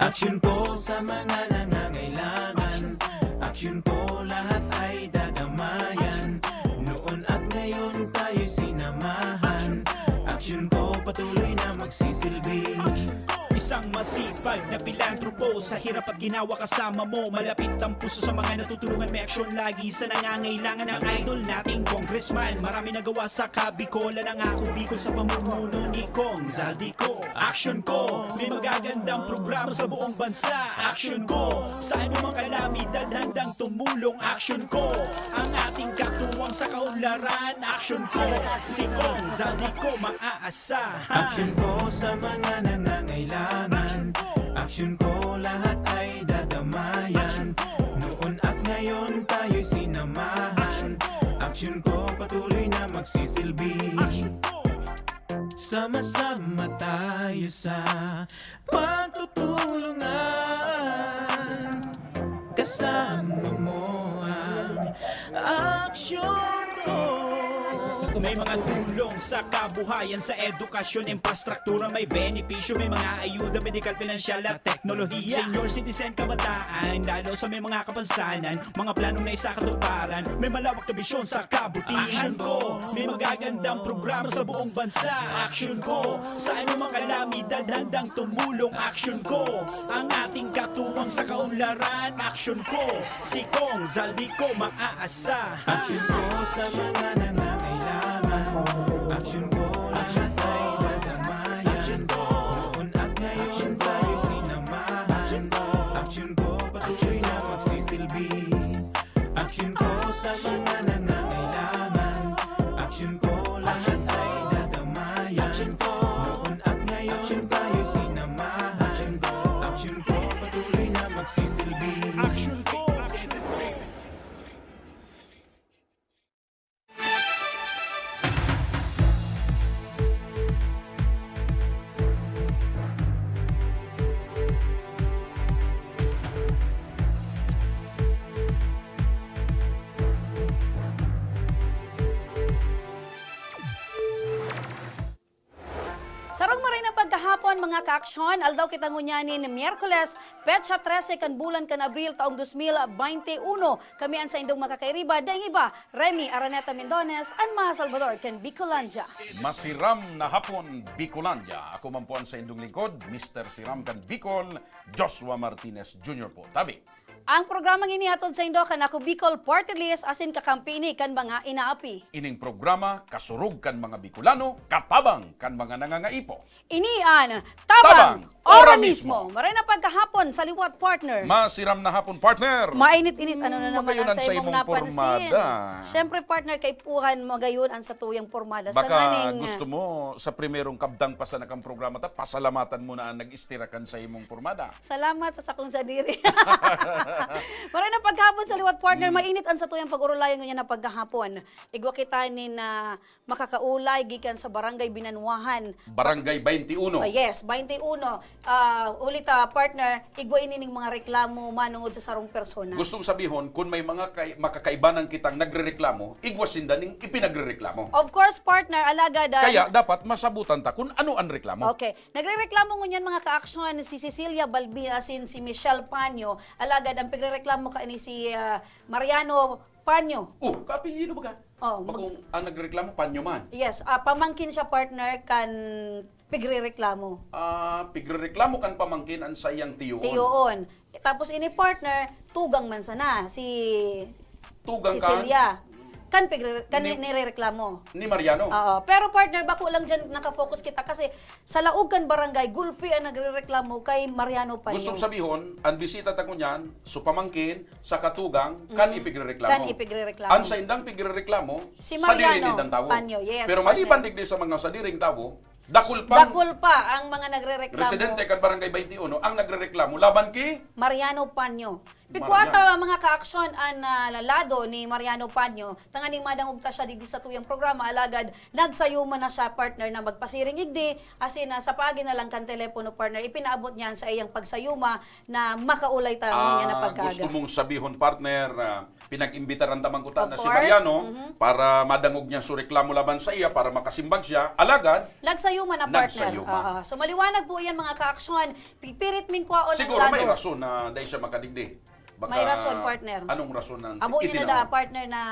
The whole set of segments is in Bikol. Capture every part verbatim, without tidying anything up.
Action po sa mga nangangailangan. Action po, lahat ay dadamayan. Noon at ngayon tayo'y sinamahan. Action po, patuloy na magsisilbi. Isang masipag na pilantropo, sa hirap at ginawa kasama mo. Malapit ang puso sa mga natutulungan, may aksyon lagi sa nangangailangan. Ang idol nating congressman, marami nagawa sa Kabikolan. Ang Ako Bicol sa pamumuno ni Cong Zaldy Co. Action Co, may magagandang programa sa buong bansa. Action Co, sa anumang kalamidad handang tumulong. Action Co, ang ating katuwang sa kaunlaran. Action Co, si Cong Zaldy Co maaasahan. Action Po sa mga nangangailangan. Action Po, lahat ay dadamayan. Noon at ngayon tayo'y sinamahan. Action Po, patuloy na magsisilbi. Sama-sama tayo sa pagtutulungan. Kasama mo ang Action Co. May mga tulong sa kabuhayan, sa edukasyon, infrastruktura, may benepisyo, may mga ayuda, medikal, pinansyal at teknolohiya. Senior citizen, kabataan, lalo sa may mga kapansanan, mga planong naisakatuparan, may malawak na bisyon sa kabutihan. Action Co, may magagandang programa sa buong bansa. Action Co, sa anumang kalamidad handang tumulong. Action Co, ang ating katuwang sa kaunlaran. Action Co, si Cong Zaldy Co maaasahan. Action Po sa mga nangangailangan. Action Po, lahat ay dadamayan. Noon at ngayon tayo sinamahan. Action Po, patuloy na magsisilbi. Action Po sa mga nangangailangan. Action Po, lahat ay dadamayan. Noon at ngayon tayo sinamahan. Action Po, patuloy na magsisilbi. Action Po! Sarong maray na pagkahapon, mga kaaksyon. Aldaw kita ngunyan nin Miyerkules, petsa trese kan bulan kan Abril, taong dos mil baynte uno. Kami an saindong makakairiba, daing iba, Remy Araneta Mendones, an mga Salvador kan Bicolandia. Masiram na hapon, Bicolandia. Ako man po an saindong lingkod, Mister Siram kan Bicol, Joshua Martinez Junior po. Tabi. Ang programang ini hatod saindo kan Ako Bicol Party List asin kakampi ini kan mga inaapi. Ining programa, kasurog kan mga Bicolano, katabang kan mga nangangaipo. Ini an Tabang, Tabang, ora ora mismo. Mismo. Maray na pagkahapon sa liwat, partner. Masiram na hapon, partner. Mainit-init, ano na Hmm, naman magayon ang an sa sa imong imong napansin? Pormada. Siyempre, partner, kaipuhan mo gayon ang sa tuyang pormada. Sa Baka nganing, gusto mo sa primerong kabtang pa sana kan programa ta, pasalamatan mo na ang nag-istira kan sa imong pormada. Salamat sa sakong sadiri. Maray na paghapon sa liwat, partner. Hmm. Mainit ang sa tuyang pag-urulayan ngunyan na pagkahapon. Igwa kita nin, ah, makakaulay gikan sa Barangay Binanwahan. Barangay baynte uno. Ah, yes, baynte uno. Ah, huli ta, partner, igwa ini ning mga reklamo manungod sa sarong persona. Gustong sabihon, kun may mga kay-, makakaibanan kitang nagrereklamo, igwa sinda ning ipinagrereklamo. Of course, partner, alagad, ah, Kaya dapat masabutan ta kun ano an reklamo. Okay. Nagrereklamo ngunyan, mga kaaksyon, si Cecilia Balbin asin si Michelle Panyo. Alagad ang pigrereklamo kaini si, ah, Mariano Panyo. Oh, kaapelyido ba ka? Oh, mag- Bakong ang nagreklamo, Panyo man. Yes, ah, pamangkin siya, partner, kan pigrereklamo. Ah, pigrereklamo kan pamangkin an saiyang tiyoon. Tiyoon. Tapos ini, partner, tugang man sana si Tugang kan? Cecilia. Kan pigre-, kan Ni, nirereklamo. Ni Mariano. Oo. Pero, partner, bako lang dyan nakafocus kita kasi sa laog kan barangay, gulpi ang nagrereklamo kay Mariano Panyo. Gustong sabihon, ang bisita ta ngunyan, so pamangkin, sa katugang, kan Mm. ipigrereklamo. Kan ipigrereklamo. Ang saindang pigrereklamo, Si sadiri Mariano nindang tawo. Panyo, yes, Pero maliban partner. digdi sa mga sadiring tawo, dakul pa Dakul pa ang mga nagrereklamo. residente kan Barangay baynte uno ang nagrereklamo laban ki Mariano Panyo. Pigkuha ta, mga kaaksyon, an, ah, lado ni Mariano Panyo, tanganing madangog ta siya digdi sa tuyang programa, alagad nagsayuma na siya, partner, na magpasiring igdi, asin, ah, sa paagi na lang kan telepono, partner, ipinaabot niya an saiyang pagsayuma na makaulay ta ngunyan na pagkaaga. Ah, gusto mong sabihon, partner, ah, pinag-imbitaran ta man kuta na si Mariano para madangog niya su reklamo laban saiya, para makasimbag siya, alagad nagsayuma na, partner. Nagsayuma. Oo. So, maliwanag po iyan, mga kaaksyon. Pi-, pirit ming kwaon an lado. Siguro may rason na dai siya makadigdi. Baka may rason, partner. Anong rason ang itinaon? Abo niya na da, partner, na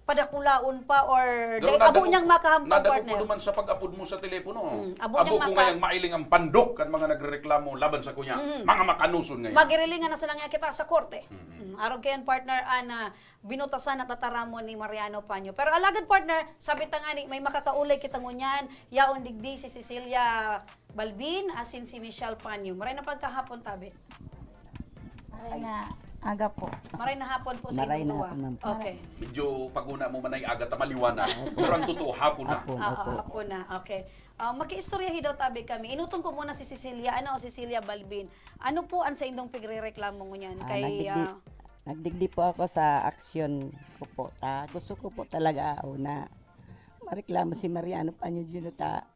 padakulaon pa or dai, abo niyang makahampang, partner. Pero nadangog ko, nadangog ko duman sa pag-apod mo sa telepono. Mm, abo niyang maka- Abo ko ngayang mailing ang pandok kan mga nagrereklamo laban sa kuya. Mm. Mga makanuson ngayon. Magirilingan na sila nga kita sa korte. Mm. Mm, arog kayan, partner, an, ah, binutasan at tataramon ni Mariano Panyo. Pero alagad, partner, sabi ta ngani, may makakaulay kita ngunyan, yaon digdi si Cecilia Balbin, asin si Michelle Panyo. Maray na pagkahapon, tabi. Maray na aga po. Maray na hapon po sa inyong duwa. Maray na hapon, ma'am. Okay. Medyo pag-una mo man ay aga ta maliwanag. Pero ang totoo, hapon na. Hapon, opo. Oo, hapon na. Okay. Ah, makiistoryahi daw tabi kami. Inutong ko muna si Cecilia. Ano, Cecilia Balbin? Ano po ang sa indong pigrereklamo ngunyan? Ah, kay, nagdigdi, ah, nagdigdi po ako sa aksyon ko po. Ta, gusto ko po talaga, una, mareklamo si Mariano Panyo Junota.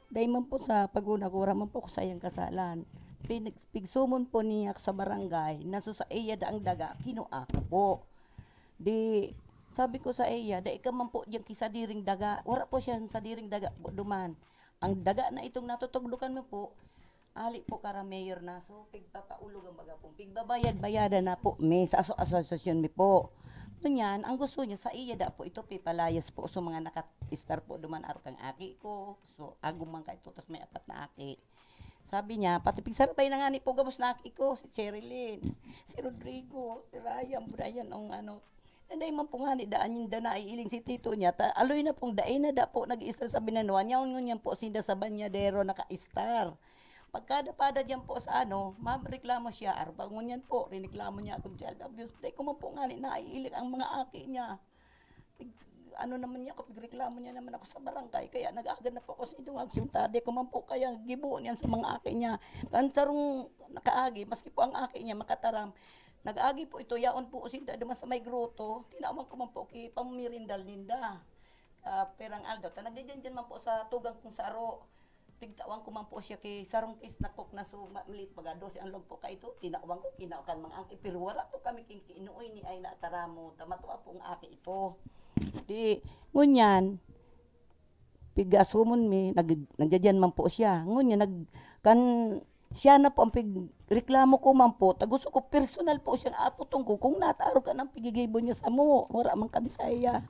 Dahil man po sa pag-una ko, wala man po ako sa iyang kasalan. Pinag-, pigsumon po niya ako sa barangay, na sa iya daang daga, kinua ko po. Di, sabi ko sa iya, "Dai ka man po diyan kisadiring daga." Wala po siya sadiring daga po duman. Ang daga na itong natutugdukan mo po, ali po kara mayor na. So, pigpapaulog ang baga pong pigbabayad-bayadan na po mi sa aso-, asosasyon mi po. Ngunyan, ang gusto niya sa iya da po ito, pipalayas po. So, mga naka-star po duman, arog kang aki ko. So, agom man ka ito, tas may apat na aki. Sabi niya, pati pigsarabay na nga ni po gabos na aki ko, si Cherilyn, si Rodrigo, si Ryan, Brian, ang ano, na dai man po ngani daan yung da naiiling si tito niya, ta aloy na pong dai na da po nag-i-star sa binanuan, yaon ngunyan po sinda sa banyadero naka-star. Pagkada-pada diyan po sa ano, ma'am, reklamo siya, arog pa ngunyan po, rineklamo niya akong child abuse. Dai ko man po ngani naiiling ang mga aki niya. Pig-, ano naman niya ako, pigreklamo niya naman ako sa barangay, kaya nag-agad na po ako sa indong aksyon, ta dai ko man po kaya gibo niyan sa mga aki niya. Kan sarong nakaagi, maski po ang aki niya makataram, nag-agi po ito, yaon po sinda duman sa may groto, tinawan ko man po ki pamirinda ninda. Ah, perang aldaw, ta nagdidiyan-diyan man po sa tugang kong saro. Pigtawan ko man po siya ki sarong case na Coke na so, ma-, maliit, baga dose ang log po kaito. Tinawan ko, kinakan mga aki, pero wala po kami kin-, kinuoy ni ay nataramo, ta matua po ang aki ito. Di, ngunyan, pigasumon mi, nag-, nagdadyan man po siya. Ngunyan, nag-, kan, siya na po ang pigreklamo ko man po. Ta gusto ko personal po siyang aputong ko kung natarog ka ng pigigibo niya samo. Wala man kami sa iya.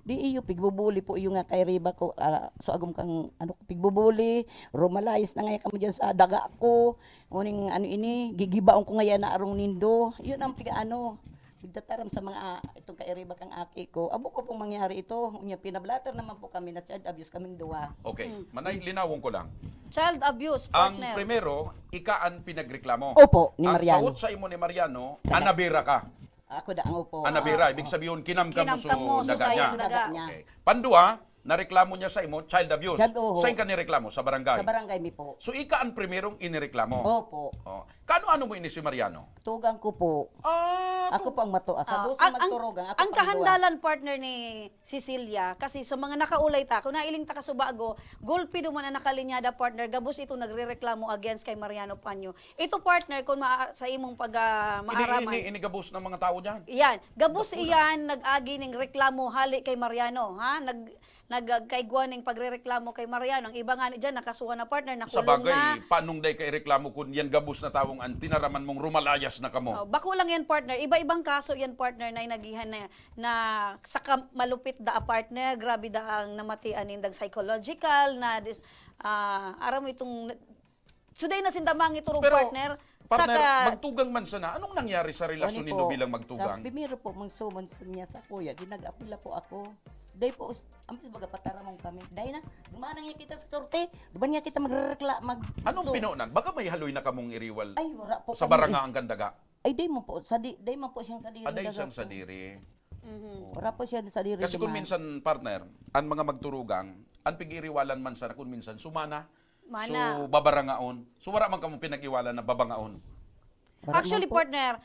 Di iyo, pigbubuli po iyo nga kay Riba ko, ah, so agom kang, ano, pigbubuli, rumalayas na ngaya kamo diyan sa daga ko. Uning ano ini, gigibaon ko ngaya na arong nindo. Yun ang piga-, ano, pigtataram sa mga, ah, itong kay Riba kang aki ko. Abo ko pong mangyari ito. Unya, pinablatter naman po kami na child abuse kaming duwa. Okay. Mm. Manay, linawon ko lang. Child abuse, partner. Ang primero, ika an pinagreklamo. Opo, ni Mariano. Ang saot sa imo ni Mariano, anabera ka. Ako da, ang opo. Anabera, ibig sabihin, kinamkam mo sa daga niya. Kinamkam mo sa daga. Okay. Pandua, nareklamo niya sa imo, child abuse. Child, oho. Saan ka nireklamo? Sa barangay? Sa barangay mi po. So, ika ang primerong inireklamo? Opo. Oh. Kano-ano mo ini si Mariano? Tugang ko po. Ah, ako po ang matua. Sa duso magturugang, ako pang duwa. Ang kahandalan, partner, ni Cecilia, kasi sa mga nakaulay ta, kung nailing ta kasubago, gulpi duman ang nakalinyada, partner, gabos ito nagrereklamo against kay Mariano Panyo. Ito, partner, kung maa-, sa imong pag, ah, maaraman. Ini, ini, ini gabos ng mga tao dyan. Yan. Gabos iyan nag-agi ning reklamo hali kay Mariano, ha? Nag-, nagkaigwa ning pagrereklamo kay Mariano. Ang iba nga ni dyan, nakasuhan na, partner, nakulong na. Sabagay, paanong day kay reklamo kun yan gabos na tawong an tinaraman mong rumalayas na kamo? Oh, bako lang yan, partner. Iba-ibang kaso yan, partner, na inagihan na, na sa ka-, malupit da, partner. Grabe da ang namatian nindag psychological na dis-, ah, aram mo itong So, dai na sinda mangiturog, partner. Pero, partner, magtugang man sana. Anong nangyari sa relasyon nindo bilang magtugang? Primero po, magsumon niya sa kuya, di nag-apila po ako. Dai po, ang baga pataramon kami. Dai na, duman na nga kita sa korte, duman nga kita magrerekla-, mag- Anong pinonan? Baka may haloy na kamong iriwal sa baranga ang kandaga? Ay, wala po kami. Ay, dai man po, sa di-, dai man po siyang sadiri. Ah, dai siyang sadiri. Wala po siya sadiri. Kasi kung minsan, partner, ang mga magturugang, ang pig-iriwalan man sana kung minsan, sumana, Mana. So, babarangaon. So, wala man kamo pinag-iwalan na babangaon. Wala man po. Actually, partner,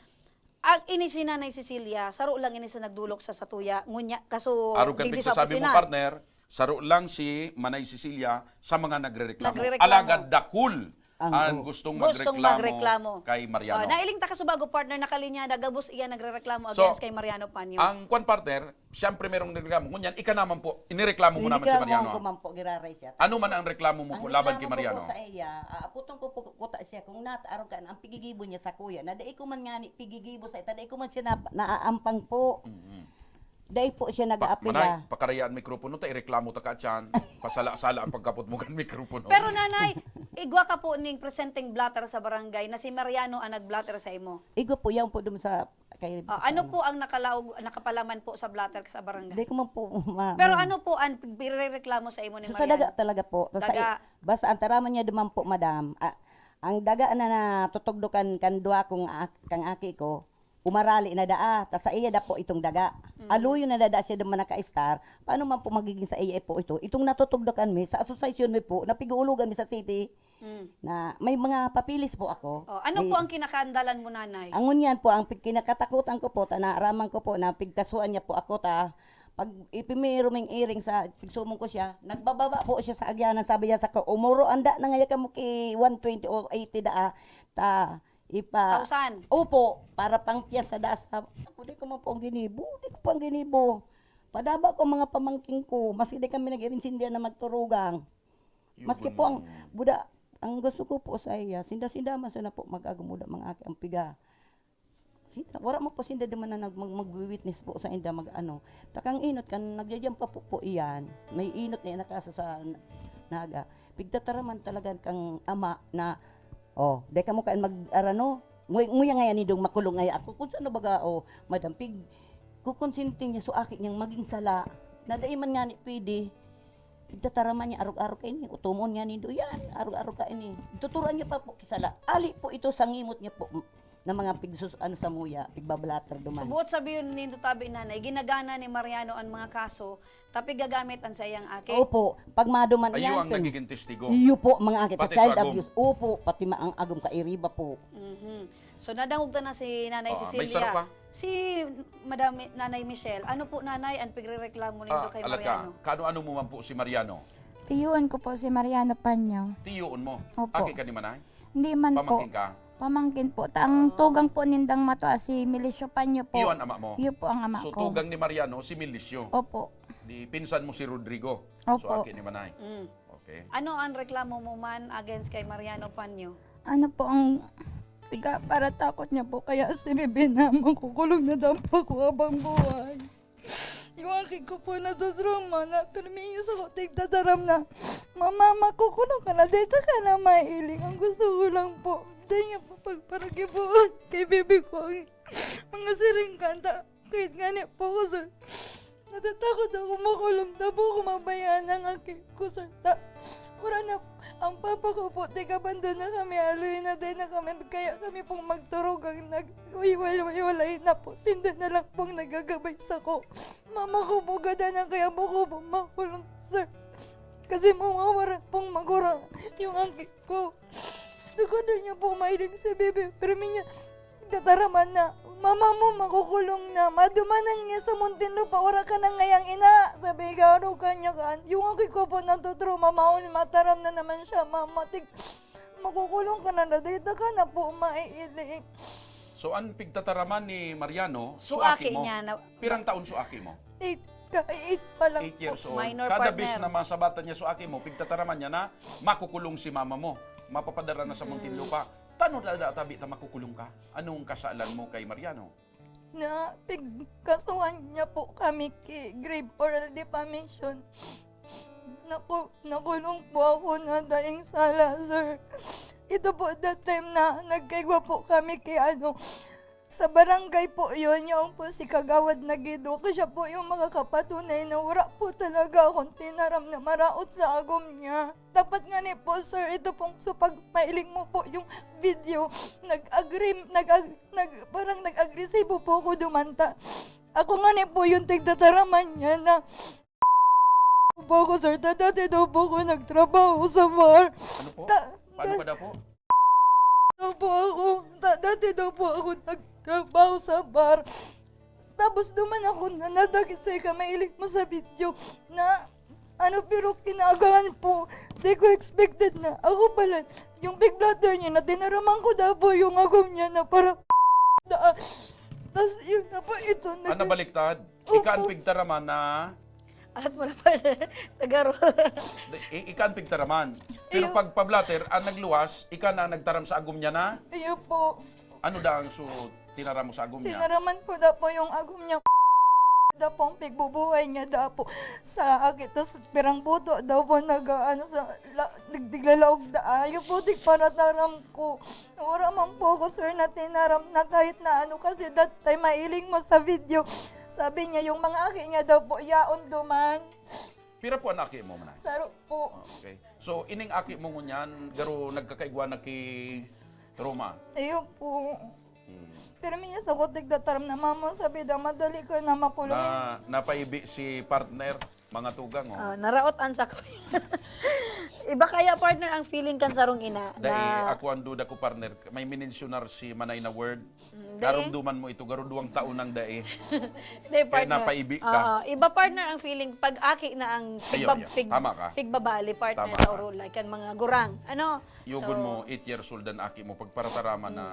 Ang ini si Nanay Cecilia, saro lang ini sa nagdolok sa satuya. Ngunyan, kaso, Arog kan digdi sa pigsasabi mo, opisina. Partner, saro lang si Manay Cecilia sa mga nagrereklamo. Nagrereklamo. Alagad dakul Ang, ang oh. gustong Gustong magreklamo magreklamo. kay Mariano. Oh, nailing ta ka sa bago, partner, nakalinya na gabos iya nagrereklamo So, against kay Mariano Panyo. ang kwan, partner, siyempre merong nagreklamo. Ngunyan, ika naman po, inireklamo mo naman si Inireklamo Mariano. ko man po, giraray siya. Ano man ang reklamo mo Ang po laban reklamo kay ko po Mariano? sa iya, aapoton ko po kuta siya kung nat-, arog ka na, ang pigigibo niya sa kuya, na dai ko man ngani pigigibo sa ita, dai ko man siya na, naaampang po. Mm-mm. Dai po siya Pa-, nag-aapila. Manay, pakarayaan mikropono ta, ireklamo ta ka tiyan. Pasala-sala ang pagkapot mo kan mikropono. Pero, Nanay, igwa ka po ning presenteng blotter sa barangay na si Mariano ang nag-blotter sa imo. Igwa po, yan po dun sa kay Ah, ano po ang nakalaog, nakapalaman po sa blotter sa barangay? Di ko man po ma-, Pero ma- ano po ang pinireklamo sa imo ni Sa, sa Mariano? daga talaga po. Sa, sa, Daga. basta ang taraman niya duman po, madam. Ah, ang daga na natutugdo kan, kan duwa kong ak-, kang aki ko, umarali na daa, ta sa iya da po itong daga. Mm. Aluyon na dada siya duman naka-star. Paano man po magiging sa iya po ito? Itong natutugdo kan mi, sa asosasyon mi po, napig-uulugan mi sa city. Mm. Na may mga papilis po ako. Oh, ano May po ang kinakaandalan mo, Nanay? Ang ngunyan po, ang pig-, kinakatakutan ko po, ta naaraman ko po na pigkasuhan niya po ako, ta pag ipimiro ming iring sa pigsumong ko siya, nagbababa po siya sa agyanan, sabi niya sa ko, "Umuro, anda na ngaya kamo ki one twenty o eighty daa, ta ipa" Thousand? Opo, para pang piyas sa daas. Ako, di ko man po ang ginibo, di ko po ang ginibo. Padaba ko ang mga pamangkin ko, maski di kami nag-irinsindihan na magturugang. Maski po ang buda, ang gusto ko po sa iya, sinda-sinda man sana po mag-agumuda, mga aki, ang piga. Sinda, wala mo po sinda di man na nag-, mag-, mag-witness po sa inda, mag-ano. Takang inot kan nagyadyang pa po, po iyan. May inot na inakasa sa n-, naga. Pigtataraman talaga kang ama na, "Oh, di ka mo kain mag-arano. Nguy-, nguya ngayon nindong makulong ngaya ako." Kung saan na baga, oh, madam, pig-, kukonsinti niya so aki niyang maging sala. Na dai man nga ni pwede. Pigtataraman niya, arog-arog ka ini, utumon niya nindo yan, arog-arog ka ini. Tuturuan niya pa po kisala. Ali po ito sa ngimot niya po, m-, na mga pigsus-, ano, samuya, pigbablatter duman. So, buot sabihin nindo tabi, Nanay, ginagana ni Mariano an mga kaso, tapi gagamit an saiyang aki? Opo, pag maduman Ayo iyan, ang pin-, nagiging testigo. Iyo po, mga aki, Pati child sa agom. abuse. Opo, pati ma-, ang agom kairiba po. Mhm. So, nadangog ta na si Nanay Ah, may Cecilia. saro pa? Si Madam Mi-, Nanay Michelle, ano po, Nanay, ang pigrereklamo nindo Ah, kay alat ka. Mariano? Kaano-ano mo man po si Mariano? Tiyoon ko po si Mariano Panyo. Tiyoon mo? Opo. Aki ka ni Manay? Hindi man po. Pamangkin ka? Pamangkin po. Ta-, ang Ah. tugang po nindang matua si Milicio Panyo po. Iyo ang ama mo? Iyo po ang ama So, ko. tugang ni Mariano si Milicio? Opo. Di pinsan mo si Rodrigo? Opo. So, aki ni Manay? Mm. Okay. Ano ang reklamo mo man against kay Mariano Panyo? Ano po ang pigkaparatakot niya po kaya si Bibi na makukulong na daw po ako habang buhay? Yung aki ko po natatrauma na, pero may isa ko tigtataram na, "Mama, makukulong ka na, dito ka na mailing." Ang gusto ko lang po, dahil niya po pagparagibuon kay Bibi ko ang mga siring kanta. Kahit nga ni po ako, sir, natatakot ako makulong, ta po ako mabayaan ng aki ko, sir. Ta, wala na, ang papa ko po, tig-abandon na kami, aloy na din na kami, kaya kami pong magturog ang nag-iwalay-walay na po. Sinda na lang pong nagagabay sa ko. Mama ko po, gada na kaya mo ko po makulong, sir. Kasi mawawara pong magurang yung aki ko. Tugod niya po mailing si Bibi, pero niya, Tataraman na, "Mama mo makukulong na, madumanan niya sa Muntinlupa, wala ka na ngayang ina." Sabi, "Garo ka niya kan." Yung aki ko po natutrauma, mauli, mataram na naman siya, "Mama, tig-, makukulong ka na, na dito ka na po maiiling." So, an pigtataraman ni Mariano, So, so aki aki mo. niya na Pirang taon so aki mo? Eight ka, eight pa lang Eight po. years old. Minor Kada partner. bis na masabatan niya so aki mo, pigtataraman niya na makukulong si mama mo. Mapapadara na sa Muntinlupa. Tano dada tabi ta makukulong ka? Anong kasalan mo kay Mariano? Na pigkasuhan niya po kami ki grave oral defamation. Naku-, nakulong po ako na daing sala, sir. Ito po, that time na nagkaigwa po kami kay ano, sa barangay po yun, yung po si Kagawad Nagido, siya po yung makakapatunay na wala po talaga akong tinaram na maraot sa agom niya. Dapat nga ni po, sir, ito pong sa pagmailing mo po yung video, nag-agree, nag-ag-, nag-, parang nag-agresibo po ako dumanta. Ako nga ni po yung tigtataraman niya na po ako, sir, ta-, dati daw po ako nagtrabaho sa bar. Ano po? Ta-, Paano ta-, ka daw po? daw po ako, ta-, dati daw po ako nag-, trabaho sa bar. Tapos duman ako na nadagit sa ika mahiling mo sa video na ano, pero kinaagangan po, di ko expected na ako pala yung big brother niya na tinaraman ko daw po yung agom niya na para da. Tapos yun na po, ito. Ah, nag- nabaliktad. Opo. Ika ang pigtaraman na... Alat mo na, partner. Tagaro. I- ika ang pigtaraman. Pero Ayun. pag pablatter, ang nagluwas, ika na nagtaram sa agom niya na? Ayun po. Ano da ang su tinaram mo sa agom niya? Tinaraman ko daw po yung agom niya. Daw po ang pigbubuhay niya daw po sa aki. Tapos pirang buto daw po nag, ano, sa, la, nagdiglalaog da. Ayun po, di para taram ko. Wala man po ako, sir, na tinaram na kahit na ano. Kasi that time, mahiling mo sa video. Sabi niya, yung mga aki niya daw po, yaon duman. Pira po ang aki mo, manay? Saro po. Okay. So, ining aki mo ngunyan, garo nagkakaigwa na ki Roma. Ayun po. Hmm. Pero minsan sa kutik dataram na mama, sabi daw, madali ka na makulong. Na, napaibi si partner, mga tugang, oh. Ah, naraot ang sakoy. Iba kaya, partner, ang feeling kan sarong ina Dai, na... ako ang duda ko, partner. May minensyonar si Manay na word. Mm, dai. Narumduman mo ito, garo duwang taon nang dai. Hindi, Kaya napaibi ka. Oo, iba, partner, ang feeling pag aki na ang Ayun, pigbab- ayun. pig- Tama ka. pigbabali, partner, Tama sa ka. urulay kan mga gurang. Ano? Yugon So, mo, eight years old ang aki mo, pagparataraman na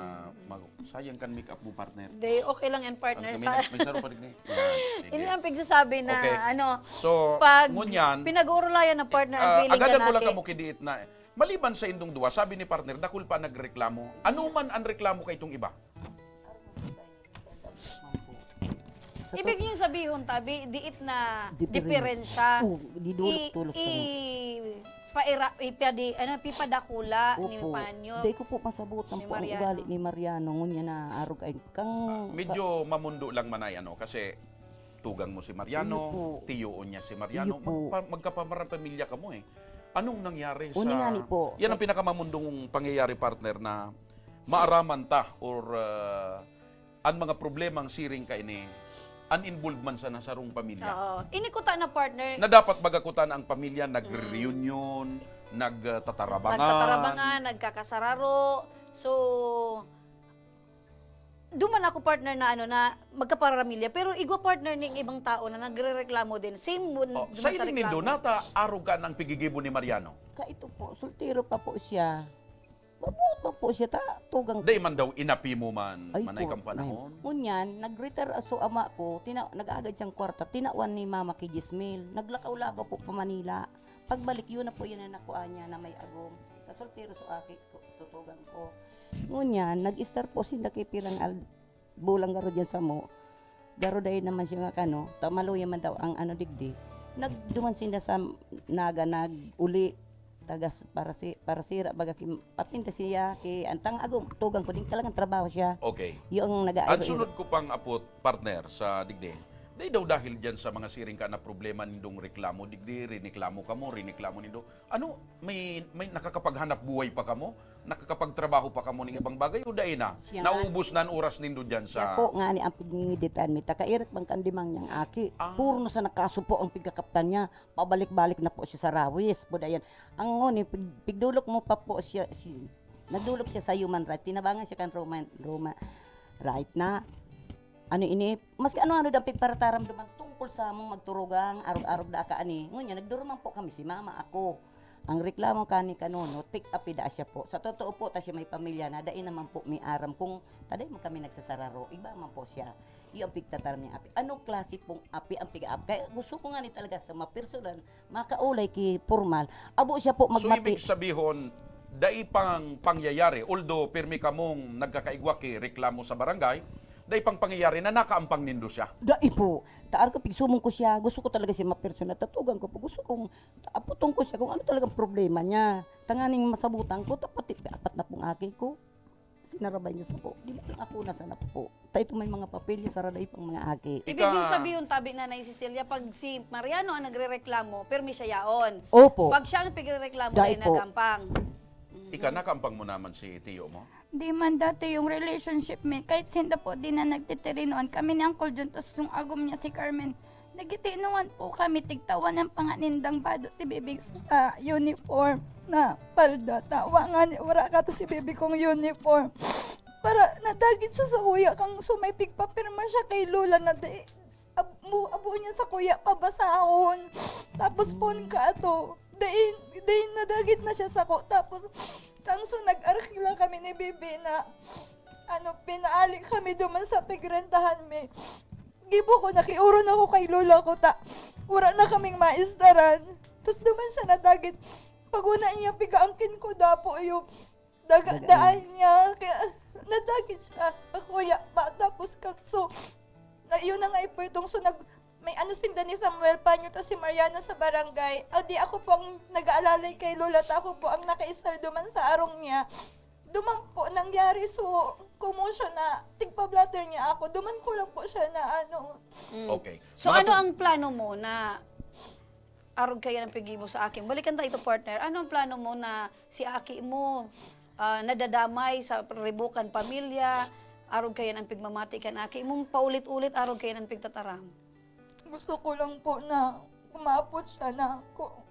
mag- sayang kan make-up mo, partner. Di, okay lang yan, partner. Ano, Sa, may, may saro pa rin eh. Yan, sige. Hindi ang pigsasabi na, Okay. ano, So, pag ngunyan, pinag-uurulayan ng partner ang ah, feeling agadan ka ko lang na kamo kidiit na, maliban sa indong duwa, sabi ni partner, dakul pa nagreklamo. Ano man ang reklamo kay itong iba? Sa Ibig to- niyo sabihon, tabi, diit na Diferen- diferensya. Oh, di dulok-tulok I, sa i, paira, ipadi, ano, pipadakula ni Opo. Panyo. Dahil ko po pasabutan Ni po ang Mariano. ugali ni Mariano. Ngunyan na arog ay kang... Medyo mamundo lang, Manay, ano, kasi tugang mo si Mariano, Iyo po. tiyoon niya si Mariano, Iyo po. magpa- magkapamarang pamilya kamo eh. Anong nangyari Uni sa... nga ni po. Yan ang pinakamamundong pangyayari, partner, na maaraman ta or uh, ang mga problemang siring kaini, an involved man sa nasarong pamilya. Oo. Inikuta na, partner. Na dapat bagakutan ang pamilya, nagre-reunion, nagtatarabangan. Nagtatarabangan, nagkakasararo. So, duman ako, partner, na ano, na magkaparamilya. Pero igwa, partner, ning ibang tao na nagrereklamo din. Same mo Oh, duman sa sa ining nindo, reklamo. nata arog ka ng pigigibo ni Mariano. Kaito po, soltero pa po siya. Mabuot pa po siya, ta, tugang Dai man daw inapi mo man, Ay manay po, kang panahon. Ngunyan, nag-retire so ama ko, tina, nag-agad siyang kwarta, tinawan ni mama kay Jismil. Naglakaw-lakaw po pa Manila. Pagbalik, yun na po yun ang nakuha niya na may agom. Kasoltero so aki ko, tutugang ko. Ngunyan, nag-istar po sinda kay pirang al-, bulang garo dyan sa mo. Garo dahil naman siya nga kano, tamaluya man daw ang ano digdi. Nagduman sinda sa Naga, nag-uli. Tagas para si para sira baga ki, patinda siya ki antang agom tugang ko din talagang trabaho siya. Okay. Yung nag Ang sunod ko pang apot, partner, sa digdi, dai daw dahil dyan sa mga siring ka na problema nindong reklamo, digdi, riniklamo kamo, riniklamo nindo. Ano, may, may nakakapaghanap buhay pa kamo? Nakakapagtrabaho pa kamo ning ibang bagay o dai na? Siya nga. Naubos na ang oras nindo dyan Siya sa... po nga ni ang pigningiditan mi, takairak bang kandimang niyang aki. Ah. Puro na sa nakaso po ang pigkakaptan niya. Pabalik-balik na po siya sa rawis. Buda yan. Ang nguni, pig, pigdulok mo pa po siya, si, nagdulok siya sa human rights. Tinabangan siya kan Roma, Roma right na. Ano ini, maski ano-ano dang pigparataram duman tungkol sa mong magturugang, arog-arog da ka ani. Ngunyan, nagduruman po kami si mama, ako. Ang reklamo kani kanono, take up ida siya po. Sa totoo po, ta siya may pamilya na, dai naman po may aram kung taday mo kami nagsasararo, iba man po siya. Iyo ang pigtataram niya api. Anong klase pong api ang piga-api? Kaya gusto ko nga ni talaga sa mga personal, makaulay ki formal. Abo siya po So, magbati. Ibig sabihon, dai pang pangyayari, although pirmi kamong nagkakaigwa ki reklamo sa barangay, dai pang pangyayari na nakaampang nindo siya. Dai po. Taar ko, pigsumong ko siya. Gusto ko talaga siya mapersonal. Tatugan ko po. Gusto kong aputon ko siya kung ano talagang problema niya. Tanganing masabutan ko, tapos apat na pong aki ko. Sinarabay niya sa po. Di ba ako nasa na po? Ta ito may mga papel, yung saraday pang mga aki. Ibig Ika- mong sabihin, tabi, Nanay Cecilia, pag si Mariano ang nagrereklamo, permi siya yaon. Opo. Pag siya ang pigrereklamo, Dai dai po. nagampang. Ika, nakaampang mo naman si tiyo mo? Di man dati yung relationship mi, kahit sinda po di na nagtitirinoan kami ni Uncle John, tas yung agom niya si Carmen. Nagtitinuan po kami, tigtawan ng panganindang bado si Bibi sa uniform na palda. Tawa nga ni, wala ka to si Bibi kong uniform. para nadagit siya sa kuya kang so may pigpapirma siya kay Lola na di, ab-, mo, abo niya sa kuya pabasahon. Tapos pon ka ato. Dai, dai nadagit na siya sako. Tapos, kang so nag-arkila kami ni Bibi na, ano, pinaali kami duman sa pigrentahan mi. Gibo ko, nakiuron ako kay lola ko ta. Wala na kaming maistaran. Tapos duman siya nadagit. Pag una niya, pigaangkin ko dapo yung daga, daan niya. Kaya nadagit siya. Kuya, ma, tapos kang so, na, yun na nga ipwetong so nag, may ano sinda ni Samuel Panyo ta si Mariana sa barangay. O di ako po ang nag-aalalay kay Lola ta ako po ang nakaisal duman sa arong niya. Duman po nangyari so commotion na tigpa-blotter niya ako. Duman ko lang po siya na ano. Mm. Okay. So Mga ano tu- ang plano mo na arog kaya ng pigi mo sa akin? Balikan ta ito, partner. Ano ang plano mo na si aki mo ah, nadadamay sa ribukan pamilya, arog kaya ng pigmamati kan aki mong paulit-ulit, arog kaya ng pigtataram? Gusto ko lang po na umapot siya na ako.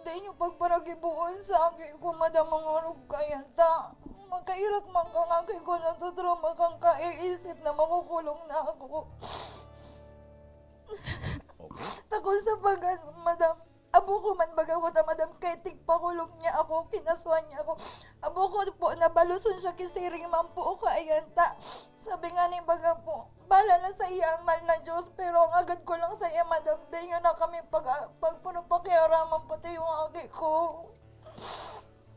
Dai niyo pagparagibuon sa aki ko, madam, ang arog kaya ta. Makairak man kang aki ko, natotrauma kang kaiisip na makukulong na ako. Okay. Takon sa pag, madam, abo ko man baga ko ta, madam, kay tigpakulong niya ako, kinaswan niya ako. Abo ko po, nabaloson siya, kisiring man po, kaya ta. Sabi nga ni baga po, bala na sa iya ang mal na Diyos, pero ang agad ko lang sa iya, madam, dai niyo na kami pag, pagparupakiaraman pati yung aki ko.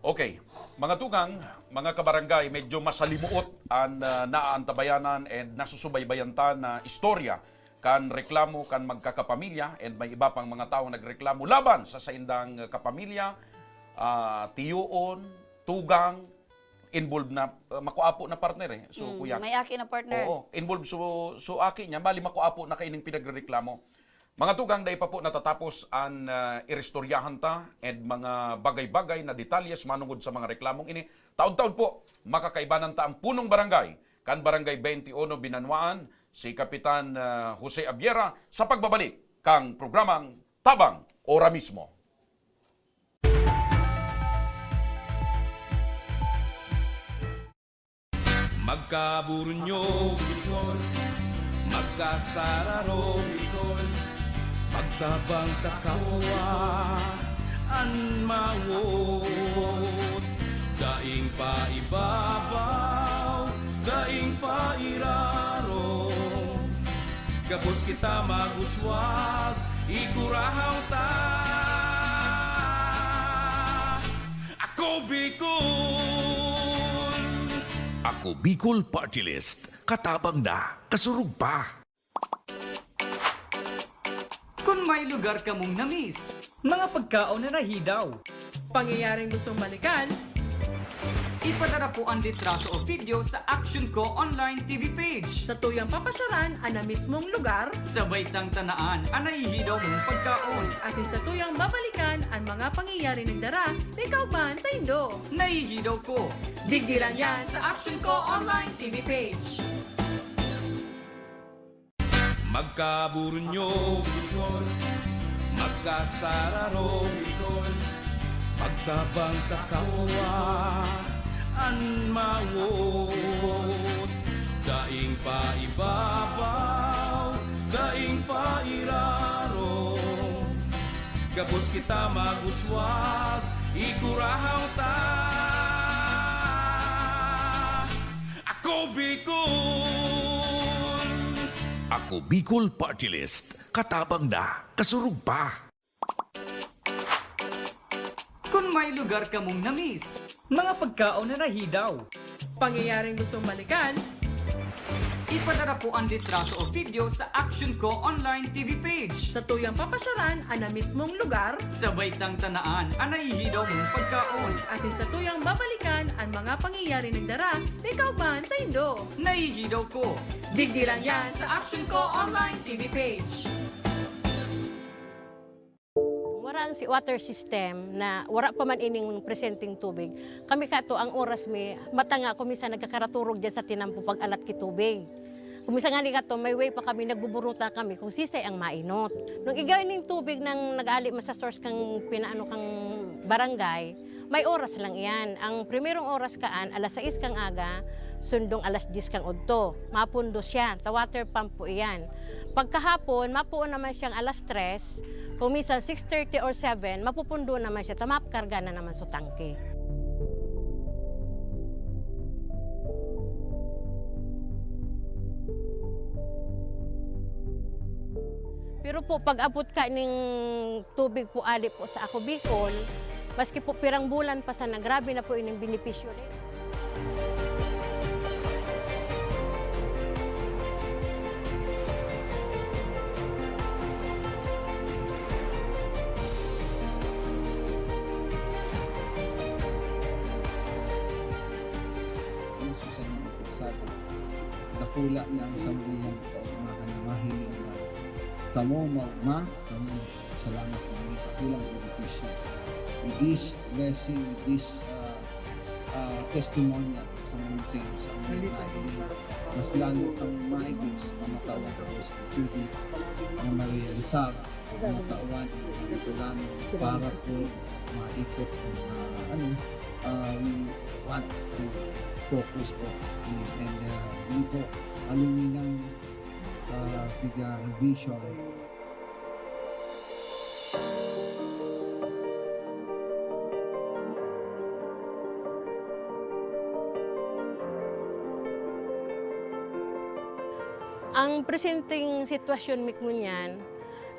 Okay. Mga tugang, mga kabarangay, medyo masalimuot an ah, naaantabayanan and nasusubaybayan ta na istorya kan reklamo kan magkakapamilya and may iba pang mga tawo nagreklamo laban sa saindang kapamilya, ah, tiyoon, tugang, involved na, ah, makuapo na partner eh. So, Mm, kuya. May aki na partner. Oo, involved so, so aki niya, bali makuapo na kaining pinagrereklamo. Mga tugang, dai pa po natatapos an ah, iristoryahan ta and mga bagay-bagay na detalyes manungod sa mga reklamong ini. Taod-taod po, makakaibanan ta ang punong barangay kan Barangay twenty-one Binanwaan, si Kapitan ah, Jose Abiera, sa pagbabalik kang programang Tabang Ora Mismo. Magkaburunyo, Bicol. Magkasararo, Bicol. Magtabang sa kapwa, an mawot. Daing paibabaw, daing pairarom. Gabos kita mag-uswag, igurahaw ta. Ako Bicol! Ako Bicol Party List. Katabang na, kasurog pa. Kun may lugar kamong na-miss, mga pagkaon na nahidaw, pangyayaring gustong balikan, ipadara po an litrato o video sa Action Ko Online T V page. Sa tuyang papasyaran an na mismong lugar, sabay tang tanaan an nahihidaw mong pagkaon. Asin sa tuyang babalikan an mga pangyayari nagdara may kaugmahan saindo. Nahihidaw ko. Digdi lang yan sa Action Ko Online T V page. Magkaburunyo, Bicol. Magkasararo, Bicol. Pagtabang sa kapwa, an mawot. Daing paibabaw, daing pairarom. Gabos kita mag-uswag, igurahaw ta. Ako Bicol! Ako Bicol Party List. Katabang na, kasurog pa. Kun may lugar kamong na-miss, mga pagkaon na nahidaw, pangyayaring gustong balikan, ipadara po an litrato o video sa Action Ko Online T V page. Sa tuyang papasyaran an na mismong lugar, sabay tang tanaan an nahihidaw mong pagkaon. Asin sa tuyang babalikan an mga pangyayari nagdara may kaugmahan saindo. Nahihidaw ko. Digdi lang yan sa Action Ko Online T V page. Wara ang si water system na wara pa man ining presenteng tubig. Kami kato ang oras mi, matanga ko minsan nagkakaraturog dyan sa tinampo pag-alat ki tubig. Kung minsan nga ni kato, may way pa kami, nagbuburuta kami kung sisay ang mainot. Nung igaw ning tubig nang nag-ali man sa source kang pinaano kang barangay, may oras lang iyan. Ang primerong oras kaan, alas sais kang aga. Sundong alas diyes kan udto, mapundo siya, ta water pump po iyan. Pagkahapon, mapuon naman siyang alas tres, kung minsan six thirty or seven, mapupundo naman siya, ta makarga na naman sa tangke. Pero po, pag-abot ka ning tubig po ali po sa Ako Bicol, maski po pirang bulan pa sana, grabe na po ining benepisyo ni. Gusto sa inyo po sabi, dakula na ang samuyang kaumahan na mahiling na kamo, ma-, ma-, kamo, salamat na ini, dakulang benepisyo. With this blessing, with this, ah, ah, testimonial sa mga sa mga nailing, mas lalo kami maigos na matawan ko sa tubig na marealisar, na matawan ang Bicolano para po maikot ang, ah, ano, ah, we want to focus po. And, ah, yun po, aluminang, ah, piga vision. Ang presenteng sitwasyon mi ngunyan,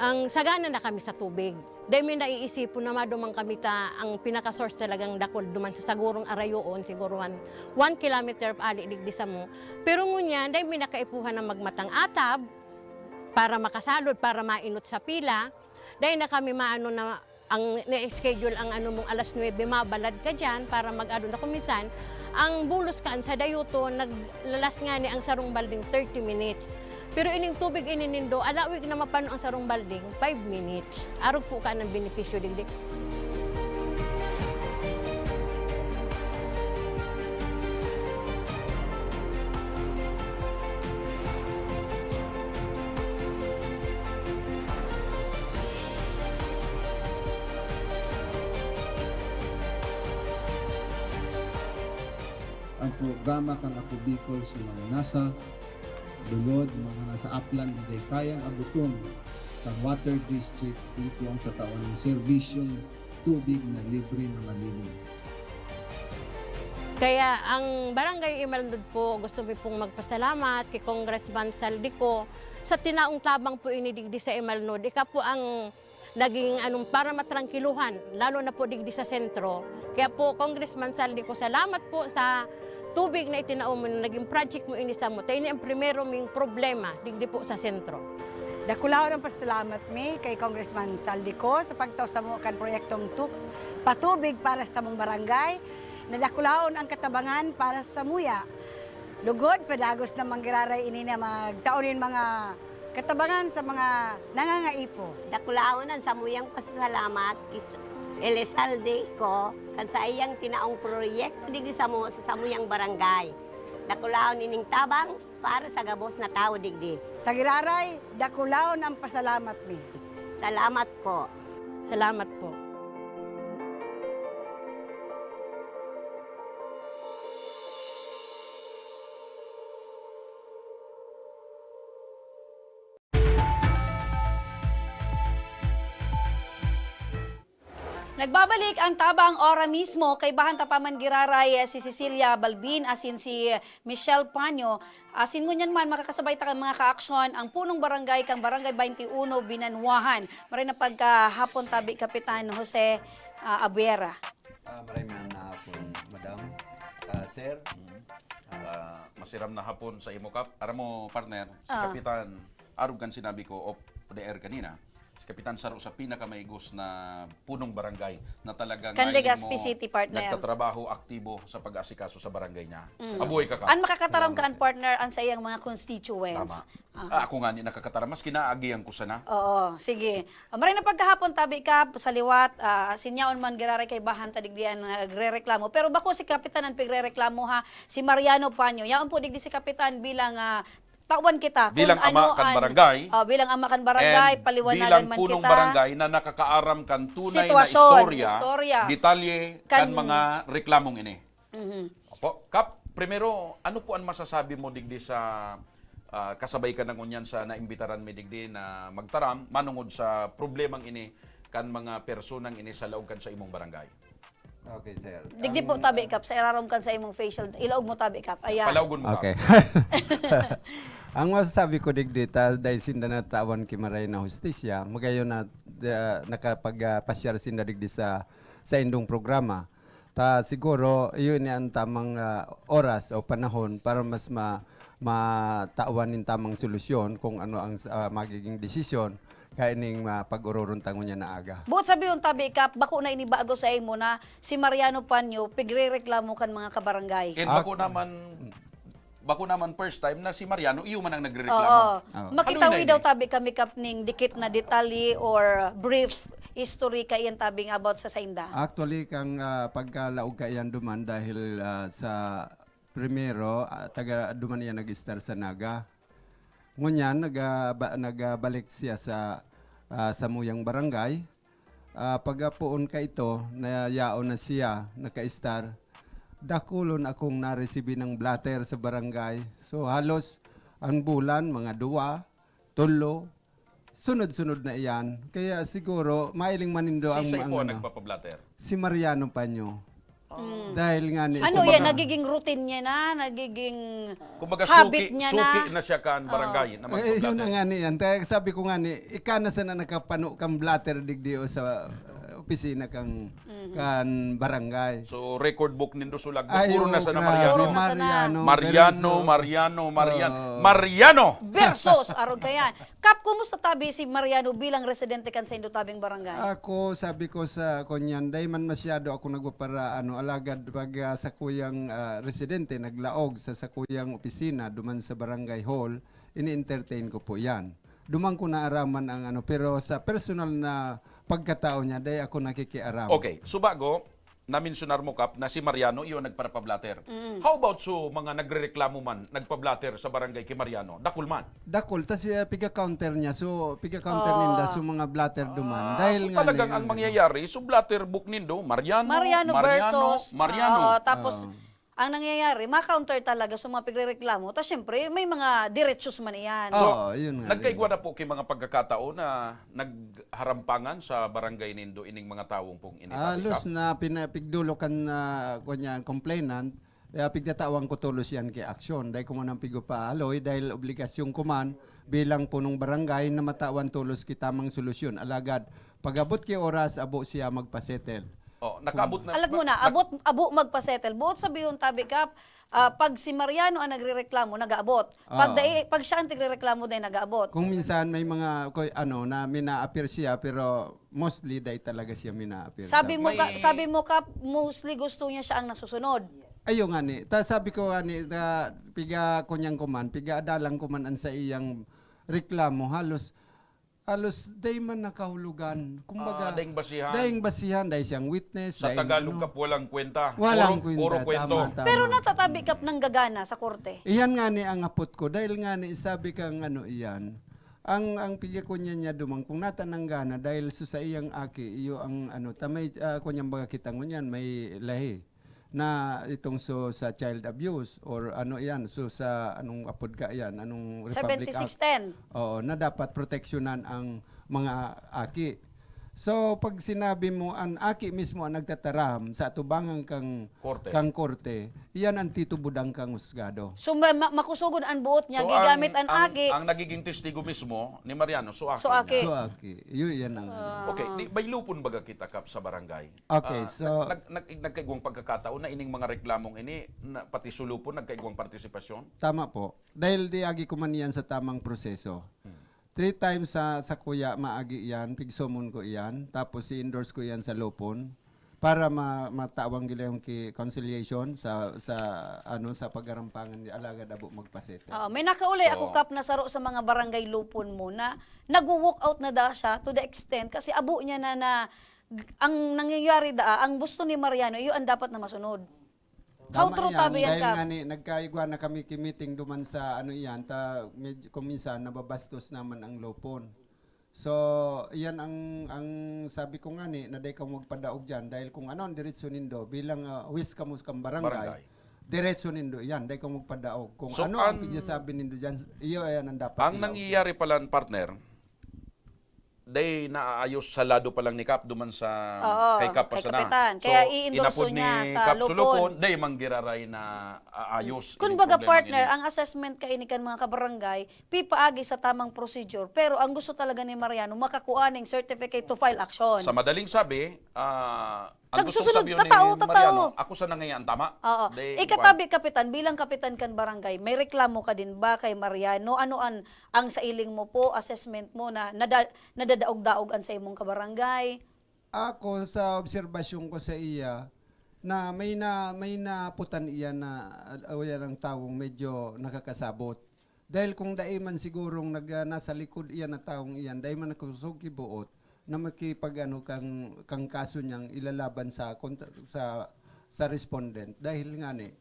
ang sagana na kami sa tubig. Dai mi naiisipon na maduman kami ta ang pinaka-source talagang dakul duman sa sagurong arayoon, siguro one, one kilometer ali digdi samo. Pero ngunyan, dai mi nakaipuhan na magmatang atab para makasalod, para mainot sa pila. Dai na kami maano na ang na-schedule ang ano mong alas nuebe, mabalad ka diyan para mag-ano na. Kung minsan, ang bulos kaan sa dayoton, naglalas ngani ang sarong balding thirty minutes. Pero ining tubig ini nindo, alawig na mapano ang sarong balding, five minutes. Arog po ka ng benepisyo digdi. Ang programa kan Ako Bicol sa mga nasa lulod, mga nasa aplan na dai kayang abuton kan water district, ito ang tatawan ng serbisyong tubig na libre na malinis. Kaya ang Barangay Imalnod po, gusto mi pong magpasalamat kay Congressman Zaldy Co sa tinaong tabang po ini digdi sa Imalnod. Ika po ang naging anong para matrangkiluhan, lalo na po digdi sa sentro. Kaya po, Congressman Zaldy Co, salamat po sa tubig na itinao mo na naging project mo ini samo. Ta ini ang primero ming problema digdi po sa sentro. Dakulaon ang pasalamat mi kay Congressman Zaldy Co sa pagtao samo kan proyektong tu-, patubig para sa samong barangay. Nadakulaon ang katabangan para samuya. Lugod, padagos na manggiraray ini na magtao nin mga katabangan sa mga nangangaipo. Dakulaon an samuyang pasasalamat ki Elizalde Co kan saiyang tinaong proyekto digdi samo sa samuyang barangay. Dakulaon ining tabang para sa gabos na tawo digdi. Sa giraray, dakulaon ang pasalamat mi. Salamat po. Salamat po. Nagbabalik ang tabang ora mismo, kaibahan ta pa man giraray si Cecilia Balbin asin si Michelle Panyo. Asin ngunyan man, makakasabay ta kan mga kaaksyon ang punong barangay kan Barangay Baynte Uno, Binanwahan. Maray na pagkahapon tabi, Kapitan Jose, ah, Abuera. Ah, maray man na hapon, madam. Ah, sir. Mm. Ah, masiram na hapon sa imo, Kap. Aram mo, partner, si Ah. Kapitan, arog kan sinabi ko off the air kanina, si Kapitan saro sa pinakamaigos na punong barangay na talagang Kan ngayon Legazpi mo City, partner. nagtatrabaho, aktibo sa pag-aasikaso sa barangay niya. Mm. Abuhay ka, Kap. An makakataram Salamat, ka, an sir. partner, an sa iyang mga constituents. Tama. Ah. Ah, ako nga ni nakakataram, mas kinaagihan ko sana. Oo, sige. Ah, maray na pagkahapon, tabi ka, sa liwat, ah, sinyaon man giraray kaibahan ta digdi an nagrereklamo. Pero bako si Kapitan an pigrereklamo, ha, si Mariano Panyo. Yaon po digdi si Kapitan bilang, ah, tawan kita kung Bilang ama ano kan an, barangay. oh, bilang ama kan barangay, And paliwanagan bilang man punong kita. barangay na nakakaaram kan tunay na Sitwasyon, istorya, istorya. detalye kan Kan mga reklamong ini. Mhm. Opo, Kap. Primero, ano po an masasabi mo digdi sa, ah, kasabay ka na ngunyan sa naimbitaran mi digdi na magtaram manongod sa problemang ini kan mga personang ini sa laog kan sa imong barangay? Okay, sir. Digdi po, Tabi Kap, sa irarom kan sa imong facial, ilaog mo, Tabi Kap. Ayan. Palaugon mo, Kap. Okay. Ang masasabi ko digdi, ta, dahil sinda natawan ki Maray na Hustisya, magayon na, ah, nakapag, ah, pasyar sinda digdi sa, sa indong programa. Ta, siguro, iyo ini ang tamang, ah, oras o panahon para mas ma-, matawan nin tamang solusyon kung ano ang, ah, magiging desisyon kaining, ah, pag-ororon ta ngunyan na aga. Buot sabihon, Tabi Kap, bako na ini bago sa imo na si Mariano Panyo pigrereklamo kan mga kabarangay. And Ah, bako naman, bako naman first time na si Mariano, iyo man ang nagrereklamo. Oo. Oo. Makitawi Ano daw, ini? Tabi, kami, Kap, ning dikit na detalye or brief history kaiyan, Tabi, nga about sa sainda. Actually, kang, ah, pagkalaog kaiyan duman dahil, ah, sa primero, ah, taga duman iyan nag-estar sa Naga. Ngunyan, naga-, ba-, nagabalik siya sa, ah, samuyang barangay. Ah, pagkapoon kaito, na yaon na siya, nakaestar. Dakulon akong naresibi ng blotter sa barangay. So, halos ang bulan, mga duwa, tolo, sunod-sunod na iyan. Kaya siguro, mailing manindo ang, Sisay ang po ang ano, nagpapablatter? Si Mariano Panyo. Mm. Dahil nga ni Ano sa yan? mga Nagiging routine niya na? Nagiging Kumbaga, habit suki, niya suki na? na siya kan Oo. barangay na Eh, yun na magpablatter. nga ni yan. Kaya sabi ko nga ni, ika na sana nakapano kang blatter digdi o sa, uh, opisina kang, Mhm. kan barangay. So, record book nindo sulag. Ay, Puro na oh, sana grabe. Mariano. Puro na sana. Mariano, Mariano, Verso. Mariano, Mariano. Oo. Mariano! Versus! Arog ka yan. Kap, kumusta, Tabi, si Mariano bilang residente kan saindo tabing barangay? Ako, sabi ko sa kunyan, dai man masyado ako nagpapara-, ano, alagad pag, ah, sa kuyang, ah, residente, naglaog sa, sa kuyang opisina, duman sa barangay hall, ini-entertain ko po yan. Duman ko naaraman ang ano, pero sa personal na pagkatao niya, dai ako nakikiaram. Okay, so bago, namensyonar mo, Kap, na si Mariano iyo nagparapablatter. Mm. How about so mga nagrereklamo man, nagpablatter sa barangay ki Mariano? Dakul man? Dakul, tas, eh, piga-counter niya. So, piga-counter Oh. ninda, so mga blatter duman. Ah, Dahil so nga talagang ni ang mangyayari, so blatter book nindo, Mariano, Mariano Mariano, versus, Mariano. oo, tapos Oo. ang nangyayari, ma-counter talaga sa mga pigrereklamo. Tas syempre, may mga diretsyo man iyan. So, Oo, yun nga, nagkaigwa yun. na po kay mga pagkakataon na nagharampangan sa barangay nindo ining mga tawong pong ini, Tabi Kap? Halos na pina-, pigdulo kan, ah, kunyan, complainant, kaya pigtatawan ko tolos yan ki aksyon. Dai ko man ang pigpapaaloy dahil obligasyon ko man bilang punong barangay na matawan tolos ki tamang solusyon. Alagad, pag-abot ki oras, abo siya magpasettle. Oh, nakaabot na Alat ba mo na, nak- abot, abo magpasettle. Buot sabihon, Tabi Kap, ah, pag si Mariano ang nagrereklamo, nag-aabot. Pag Oo. dai, pag siya ang tigrereklamo, dai nag-aabot. Kung minsan may mga, ko-, ano, na mina-appear siya, pero mostly dai talaga siya mina-appear Sabi sa mo, May Kap, sabi mo, Kap, mostly gusto niya siya ang nasusunod. Ayo nga ni. Ta sabi ko nga ni, ta, piga kunyang ko man, piga adalang ko man an sa iyang reklamo, halos, halos dai man nakahulogan. Kumbaga, Ah, daing basihan. daing basihan, dai siyang witness, Sa daing Tagalog, ano. Kap, walang kwenta. Walang Puro, kwenta, puro kwento. tama, tama. Pero natatabi, Kap, nanggagana sa korte. Iyan nga ni ang hapot ko, dahil nga ni sabi kang ano iyan, ang, ang piga kunya niya duman, kung natananggana, dahil so sa iyang aki, iyo ang ano, ta may, ah, kunyang baga kita ngunyan, may lahi. Na itong so sa child abuse or ano yan, so sa anong apod ka yan, anong Republic Act? Seventy-six ten. Oo, na dapat proteksyonan ang mga aki. So, pag sinabi mo, ang aki mismo ang nagtataram sa atubangan kang, Korte. kang korte, iyan ang titubod ang kang husgado. So, ma-, ma-, makusugon ang buot niya, So, gigamit ang, ang, ang aki. ang nagiging testigo mismo ni Mariano, so aki So, aki. niya. So, aki. Yun, yan ang ano. Ah. Okay, di, may lupon baga kita, Kap, sa barangay? Okay, Ah, so nag-, nag-, nag-, nagkaigwang pagkakataon na ining mga reklamong ini, na pati sulupon, nagkaigwang partisipasyon? Tama po. Dahil di agi ko man iyan sa tamang proseso. Hmm. Three times sa, sa kuya, maagi iyan, pigsomon ko iyan, tapos i-endorse ko iyan sa lupon para ma-, matawang gilehon ki conciliation sa, sa, ano, sa pagarampangan ni alagad abo magpasete. Oo, may nakauli So ako, Kap, na saro sa mga barangay lupon mo na nagwo-walk out na da siya to the extent kasi abo niya na, na g-, ang nangyayari da, ang gusto ni Mariano, iyo ang dapat na masunod. How Tama true iyan, tabi yan, dahil Kap? nga ni, nagkaigwa na kami ki meeting duman sa ano iyan, ta, medyo, kung minsan, nababastos naman ang lupon. So, iyan ang, ang sabi ko nga ni, na dai kamo magpadaog diyan, dahil kung ano ang diretso nindo, bilang, ah, huwis kamo sa barangay, Barangay. diretso nindo iyan, dai kamo magpadaog. Kung So, ano ang an-, pigsasabi nindo diyan, iyo yan ang dapat ang ilaog. Nangyayari pala, partner, dai naaayos sa lado pa lang ni Kap duman sa Oo, kay Kap kay Pasana. Kapitan. So, kaya i-endorso inapod niya ni sa Kap Sulukon. Sulukon, dai manggiraray na aayos Kun ining baga, problema partner, ini. Ang assessment kaini kan mga kabarangay, pipaagi sa tamang procedure. Pero ang gusto talaga ni Mariano, makakua ning certificate to file action. Sa madaling sabi, ah, ang gustong Nagsusunod, sabihin ni tatao, Mariano, tatao. Ako sana ngayon ang tama. Oo. Dai, Ikatabi, kapitan, bilang kapitan kan barangay, may reklamo ka din ba kay Mariano? Ano an, ang sailing mo po, assessment mo na nada-, nadadaog-daog an sa imong kabarangay? Ako, sa obserbasyon ko sa iya, na may na, may naputan iya na, ah, yan ang tawong medyo nakakasabot. Dahil kung dai man sigurong nag-, ah, nasa likod iyan na taong iyan, dai man nakusog ki buot na makipag-ano kang, kang kaso niyang ilalaban sa kontra-, sa, sa respondent. Dahil ngani,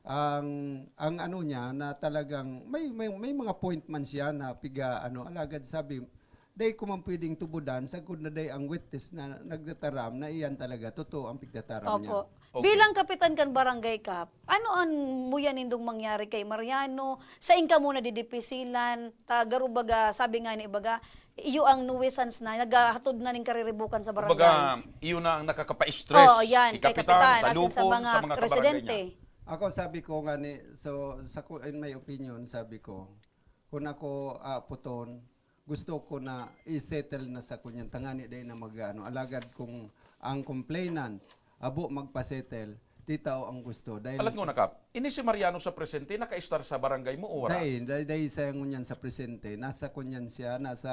ang, ang ano niya na talagang may, may, may mga point man siya na piga-ano, alagad sabi, dai ko man pwedeng tubudan, sagkod na dai ang witness na nagtataram na iyan talaga, totoo ang pigtataram niya. Opo. Okay. Bilang kapitan kan barangay, Kap, ano an muya nindong mangyari kay Mariano? Sain kamo nadidipisilan? Ta garo baga, sabi nga ni ibaga, iyo ang nuisance na, naghahatod na ning kariribukan sa barangay. Kumbaga, iyo na ang nakakapa-stress. Oo, yan, Kay kay Kapitan, Kapitan, sa asin sa Lupon, mga sa mga kabarangay residente. Niya. Ako, sabi ko nga ni, so, sa ku-, in my opinion, sabi ko, kung ako, ah, puton, gusto ko na i-settle na sa kunyan, tangani dai na mag-ano. Alagad kung ang complainant, abo magpa-settle, di tao ang gusto. Dahil Alam mo sa na, Kap, ini si Mariano sa presente, naka-estar sa barangay mo, o wala? Dai, dai, dai sa ngunyan sa presente. Nasa kunyan siya, nasa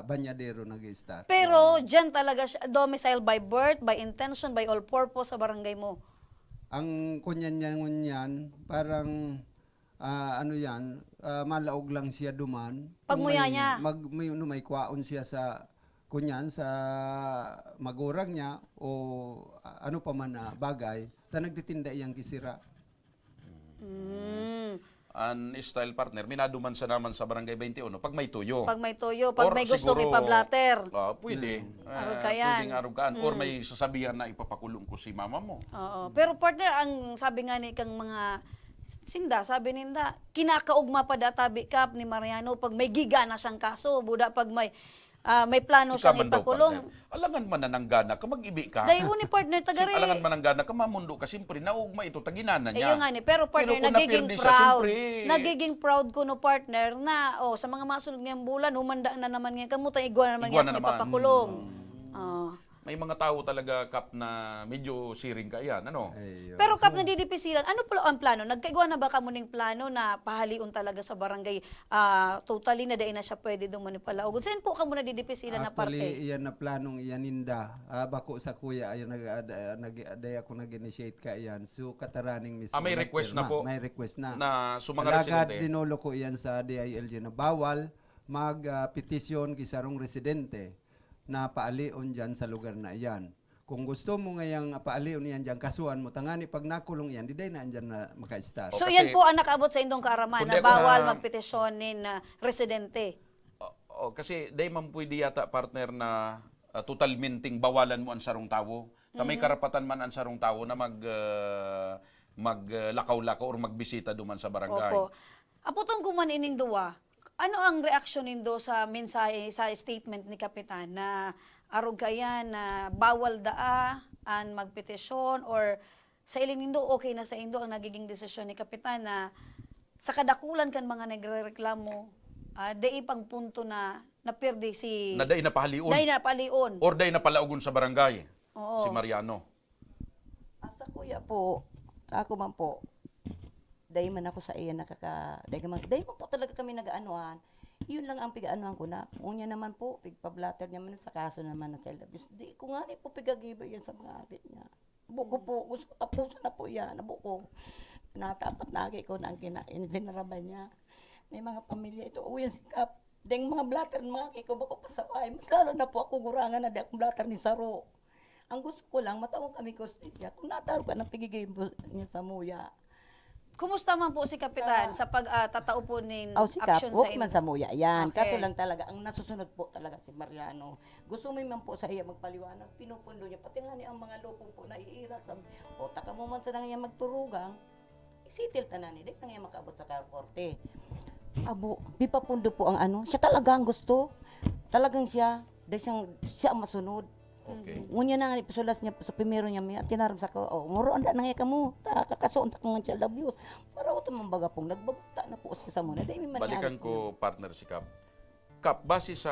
Banyadero nag-i-estar. Pero Oo. Diyan talaga siya, domicile by birth, by intention, by all purpose sa barangay mo? Ang kunyan niya ngunyan, parang, ah, ano yan, ah, malaog lang siya duman. Pag Kung nguya may niya. Mag-, may, ano, may kwaon siya sa, kunyan, sa magurang niya o, ah, ano pa man na bagay, ta nagtitinda iyang kisira. Mm. An style, partner, minado man sa naman sa Barangay twenty-one, pag may tuyo. Pag may tuyo, pag Or may gustong siguro, ipa-blotter. Ah, pwede. Mm. Ah, Arog ka yan. Pwedeng arog ka yan. Or Mm. may sasabihan na ipapakulong ko si mama mo. Oo. Pero, partner, ang sabi nga ni kang mga sinda, sabi ninda, kinakaugma pa da tabi, Kap, ni Mariano pag may giga na siyang kaso. Buda pag may, ah, may plano Ika siyang man daw, ipakulong. Partner. Alangan man na nanggana ka, mag-ibi ka. Dai, uni, partner, taga Sim-, re- alangan man nanggana ka, mamundo ka, siyempre, naugma ito, taginana niya. Iyo nga ni, pero, partner, Pero kung nagiging napirdi siya, proud. Siyempre. Nagiging proud ko, no, partner, na, oh, sa mga masunod ngayong bulan, humanda na naman ngayon kamo, ta igwa na naman Igwa ngayon na naman. Ipapakulong. Mm. Oh. May mga tao talaga, Kap, na medyo siring ka yan, ano? Ayun. Pero, Kap, So, nadidipisilan, ano pala ang plano? Nagkaigwa na ba kamo ning plano na pahalion talaga sa barangay, ah, totally na dai na siya pwede duman ipalaog? Saan po kamo nadidipisilan na Actually, parte? Iyan na planong iyan ninda. Ah, bako sa kuya, ayan, nag-, ah, da-, nag-, dai ako nag-initiate ka iyan. So, kataraning mismo Ah, may request na nagpirma. Po. May request na. Na sa mga Alagad, residente. Dinolo ko iyan sa D I L G na bawal mag, ah, petisyon ki sarong residente na paalion diyan sa lugar na iyan. Kung gusto mo ngayang paalion iyan diyan, kasuhan mo, tangani pag nakulong iyan, di dai na andyan na makaestar. So, O, iyan kasi po ang nakaabot sa indong kaaraman, kundi na ako bawal na magpetisyon nin, ah, residente. O, o, kasi dai man pwede yata, partner, na, ah, totalmenteng bawalan mo ang sarong tawo. Ta may Mm. karapatan man ang sarong tawo na mag, ah, mag, ah, lakaw-lakaw or magbisita duman sa barangay. Opo. Aputong ko man ining duwa, ano ang reaksyon nindo sa mensahe, sa statement ni Kapitan na arog kaya na bawal daa an magpetisyon, or sa iling nindo, okay na sa indo ang nagiging desisyon ni Kapitan na sa kadakulan kan mga nagrereklamo, ah, dai pang punto na napirdi si Na dai napahalion. Dai napahalion. Or dai napalaogon sa barangay Oo. Si Mariano. Ah, sa kuya po, sa ako man po, dai man ako sa iya nakaka-, dai man, dai man po talaga kami nag-aanuhan. Yun lang ang pig-aanuhan ko na, unya naman po, pigpa-blotter niya man sa kaso naman ng child abuse. Di ko nga ni po pigagiba yan sa mga agit niya. Buko po, gusto ko tapusan na po yan, buko. Natapat na agi ko na ang kina-, sinaraban niya. May mga pamilya ito, uwi ang sikap. Deng mga blotter, mga kiko, bako pasaway. Mas lalo na po ako gurangan na di akong blotter ni Saro. Ang gusto ko lang, matao kami hustisya. Kung nataro ka ng pigigay mo niya sa muya. Kumusta man po si Kapitan Sa sa pag, ah, tatao po nin Aw, si Kap, aksyon sa okay man inyo? Sa muya yan. Kaso Okay. lang talaga, ang nasusunod po talaga si Mariano. Gusto mo man po sa iya magpaliwanag, pinupundo niya. Pati nga ni ang mga lupong po naiirat. Sabi, "O, taka mo man sa nang iya magturugang." Settle tanan ni, dai na niya makaabot sa ka-, korte. Abo, mipapundo po ang ano, siya talaga ang gusto. Talagang siya, dahil siyang, siya ang masunod. Okay. Ngunyan na nga, ipasulas niya sa primero niya, may tinaram sa ko, "Oh, moro, anda na nga kamo. Ta, kakasoon ta kang child abuse." Maraot man baga pong nagbabata na po sa muna. Dai may mangyari Balikan po. ko, partner, si Kap. Kap, base sa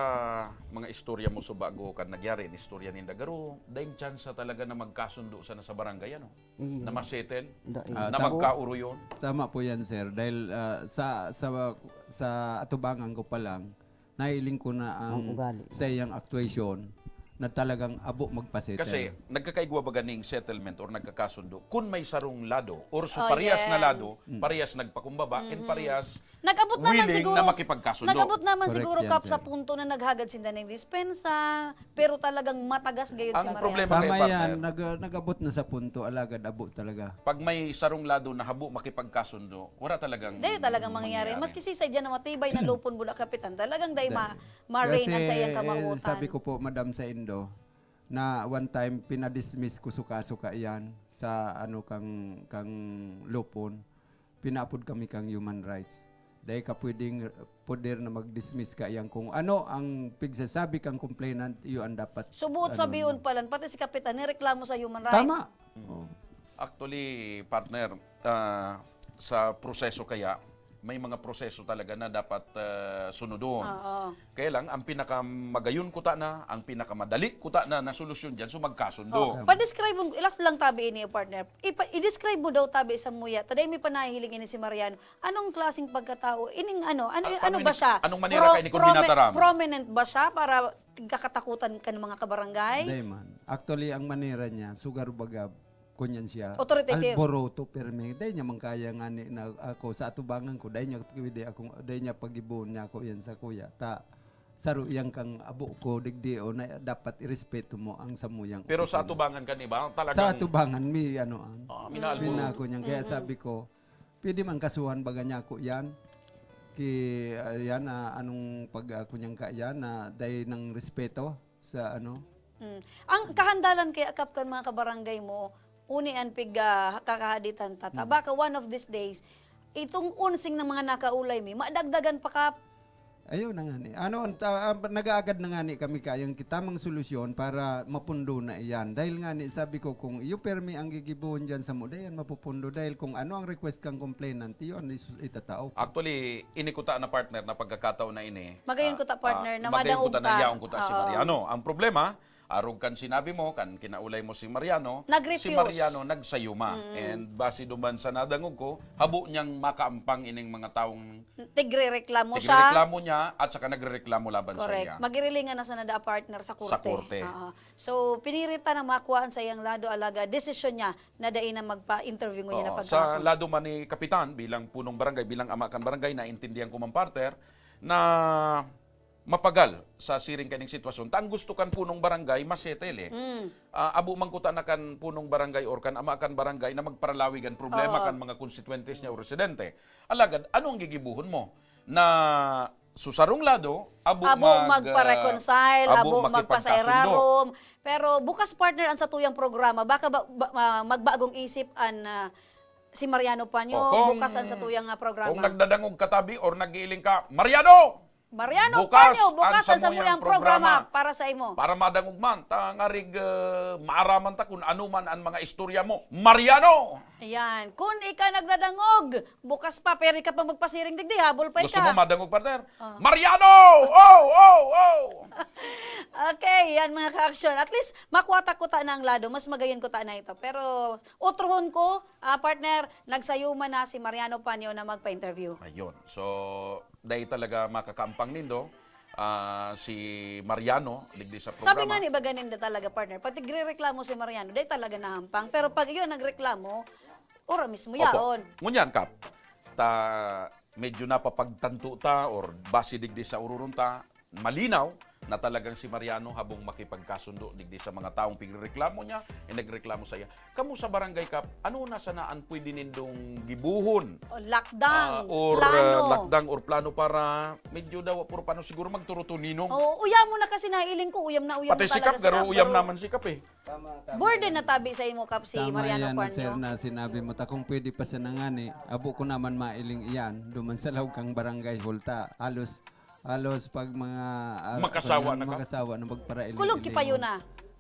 mga istorya mo subago kan nagyari an istorya ninda, garo, daing tsansa talaga na magkasundo sana sa barangay, ano? Mm. Na masettle, Da-, eh. Ah, na tama. magkaoroyon. Tama po yan, sir. Dahil, ah, sa, sa, sa atubangan ko pa lang, nahiling ko na ang Ang ugali. sa iyang actuation na talagang abo magpasettle. Kasi nagkakaigwa ba ganing settlement or nagkakasundo? Kung may sarong lado or so Oh, parehas na yes. lado, Mm. parehas nagpakumbaba, and Mhm. parehas Nag-abot naman willing siguro, na makipagkasundo. nag-abot naman Correct siguro, yan, Kap, sa sir. punto na naghagad sinda ning dispensa, pero talagang matagas gayon si Ang Marian. problema Tama kay yan, partner. nag-, nag-abot na sa punto, alagad abo talaga. Pag may sarong lado na habo makipagkasundo, wala talagang Dai talagang mangyari. mangyayari. Maski si Sadya na matibay na lupon bula kapitan, talagang dai Dai. ma-, ma-rein ang Kasi, sa iyang eh, kamautan. sabi ko po, madam, sa Indo, na one time, pinadismiss ko suka-suka yan sa, ano, kang, kang lupon. Pinaapod kami kang human rights. Dai ka pwedeng poder na mag-dismiss ka yan. Kung ano ang pigsasabi kang complainant, iyo ang dapat, Subuot ano, sabihon pa lang, pati si Kapitan, nireklamo sa human rights. Tama. Mm. Oh. Actually, partner, ah, sa proseso kaya, may mga proseso talaga na dapat, ah, sunodon. Oo. Kaya lang, ang pinakamagayon kuta na, ang pinakamadali kuta na, na solusyon dyan, so magkasundo. Oh, pa-describe mo, ilas lang tabi ini, partner. Ipa-, i-describe mo daw tabi sa muya. Taday may panahiling ini si Marian. Anong klaseng pagkatao? Ining ano, ano, A-, ano ano ba ini, siya? anong manera Prom-, ka ini kung prome-, binataram? prominent ba siya para kakatakutan ka ng mga kabarangay? Dai man. Actually, ang manera niya, sugar baga, kunyan siya. Authoritative. Alboroto, permi. Dai niya man kaya ngani na ako, sa atubangan ko, dai niya pwede akong, dai niya pag-ibuon niya ako yan sa kuya. Ta, saro yan kang abo ko, digdi o na dapat irespeto mo ang samuyang Pero sa opinion. atubangan ka, di ba? Sa Talagang atubangan, may ano, an, Ah, minahal may mo. nako niyan. Kaya Mm-mm. sabi ko, pwede man kasuhan baga niya ako yan. Ki, ah, yan, ah, anong pag, ah, kunyang ka yan, na dai ng respeto sa ano. Mm. Ang kahandalan kaya, Kap, kan mga kabarangay mo, uni an pig, ah, kakahaditan tata. Mm. Baka one of these days, itong unsing ng mga nakaulay mi, madagdagan pa, Kap. Ayun na nga ni. Ano, ang ta-, ah, nag-aagad na nga ni kami kayang kitamang solusyon para mapundo na iyan. Dahil nga ni, sabi ko, kung iyo permi ang gigibohon dyan sa mo, dayan mapupundo. Dahil kung ano ang request kang complainant, iyo ang is-, itatao. Actually, ini kuta na partner na pagkakataon na ini. Magayon Ah, kuta, partner, ah, na magayon madaog kuta na ka. yaon kuta si Oo. Mariano. Ang problema, arog kan sinabi mo, kan kinaulay mo si Mariano, Nag-refuse. si Mariano nagsayuma. Mm. And base duman sa nadangog ko, habo niyang makaampang ining mga taong Tigrereklamo siya. tigrereklamo niya at saka nagrereklamo laban sa Correct. iya. Magirilingan na sana da partner sa Sa korte. korte. Oo. So, pinirita na makuhaan sa iyang lado, alaga, desisyon niya na dai na magpa-interview ngunyan na Oo. Sa pagkahapon. lado man ni Kapitan, bilang punong barangay, bilang ama kan barangay, naintindihan ko man, partner, na mapagal sa siring kaning sitwasyon. Ta ang gusto kan punong barangay, masettle eh. Mm. Ah, abo man kuta na kan punong barangay or kan ama kan barangay na magparalawig an problema Oo. kan mga konstituyentes niya o residente. Alagad, ano ang gigibuhon mo? Na sa sarong lado, abo Abo mag, ah, magpa-reconcile, abo abo makipagkasundo. magpasairarom. Pero bukas, partner, ang satuyang programa. Baka ba, ba, ah, magbagong isip an, ah, si Mariano Panyo, O, kung, bukas ang satuyang, ah, programa. kung nagdadangog ka tabi or nag-iiling ka, Mariano! Mariano Bukas Panyo, bukas ang ang samuyang samuyang programa programa. para sa imo. Para madangog man, ta ngarig, ah, maaraman ta kun ano man ang mga istorya mo. Mariano! Ayan. Kun ika nagdadangog, bukas pa, pwede ka pang magpasiring digdi, habol pa Gusto ika. mo madangog, partner? Ah. Mariano! Oh, oh, oh! Okay, yan mga ka-action. At least, makuha ta kuta na ang lado. Mas magayon kuta na ito. Pero, utrohon ko, ah, partner, nagsayuma na si Mariano Panyo na magpa-interview. Ayun. So, dai talaga makakaampang nindo, ah, si Mariano, digdi sa Sabi programa. nga ni, baga ninda talaga, partner, pag tigrereklamo si Mariano, dai talaga nahampang. Pero pag iyon nagreklamo, ora mismo Opo. yaon. Ngunyan, Kap, ta, medyo napapagtanto ta or base digdi sa ururon ta, malinaw na talagang si Mariano habong makipagkasundo digdi sa mga taong pigrereklamo niya, eh, nagreklamo sa iya. Kamo sa barangay kap, ano na sana an pwede nindong gibohon? O, lakdang, Ah, or, plano. ah, lakdang or plano para medyo daw, puro paano siguro magturutuninong. Oo, uyam mo na kasi nailing ko, uyam na uyam Pati mo si talaga Kap, si garo, Kap, uyam garo. naman si Kap eh. Tama, tama. Burden na tabi sa imo, Kap, si Tama Mariano yan, Panyo. sir, na sinabi mo. Ta kung pwede pa siya nangani, abo ko naman mailing iyan, duman sa laog kang barangay Hulta. Halos, halos pag mga, ah, Makasawa pag na ka? makasawa na, magparailing-iling Kulog ki payo mo. na.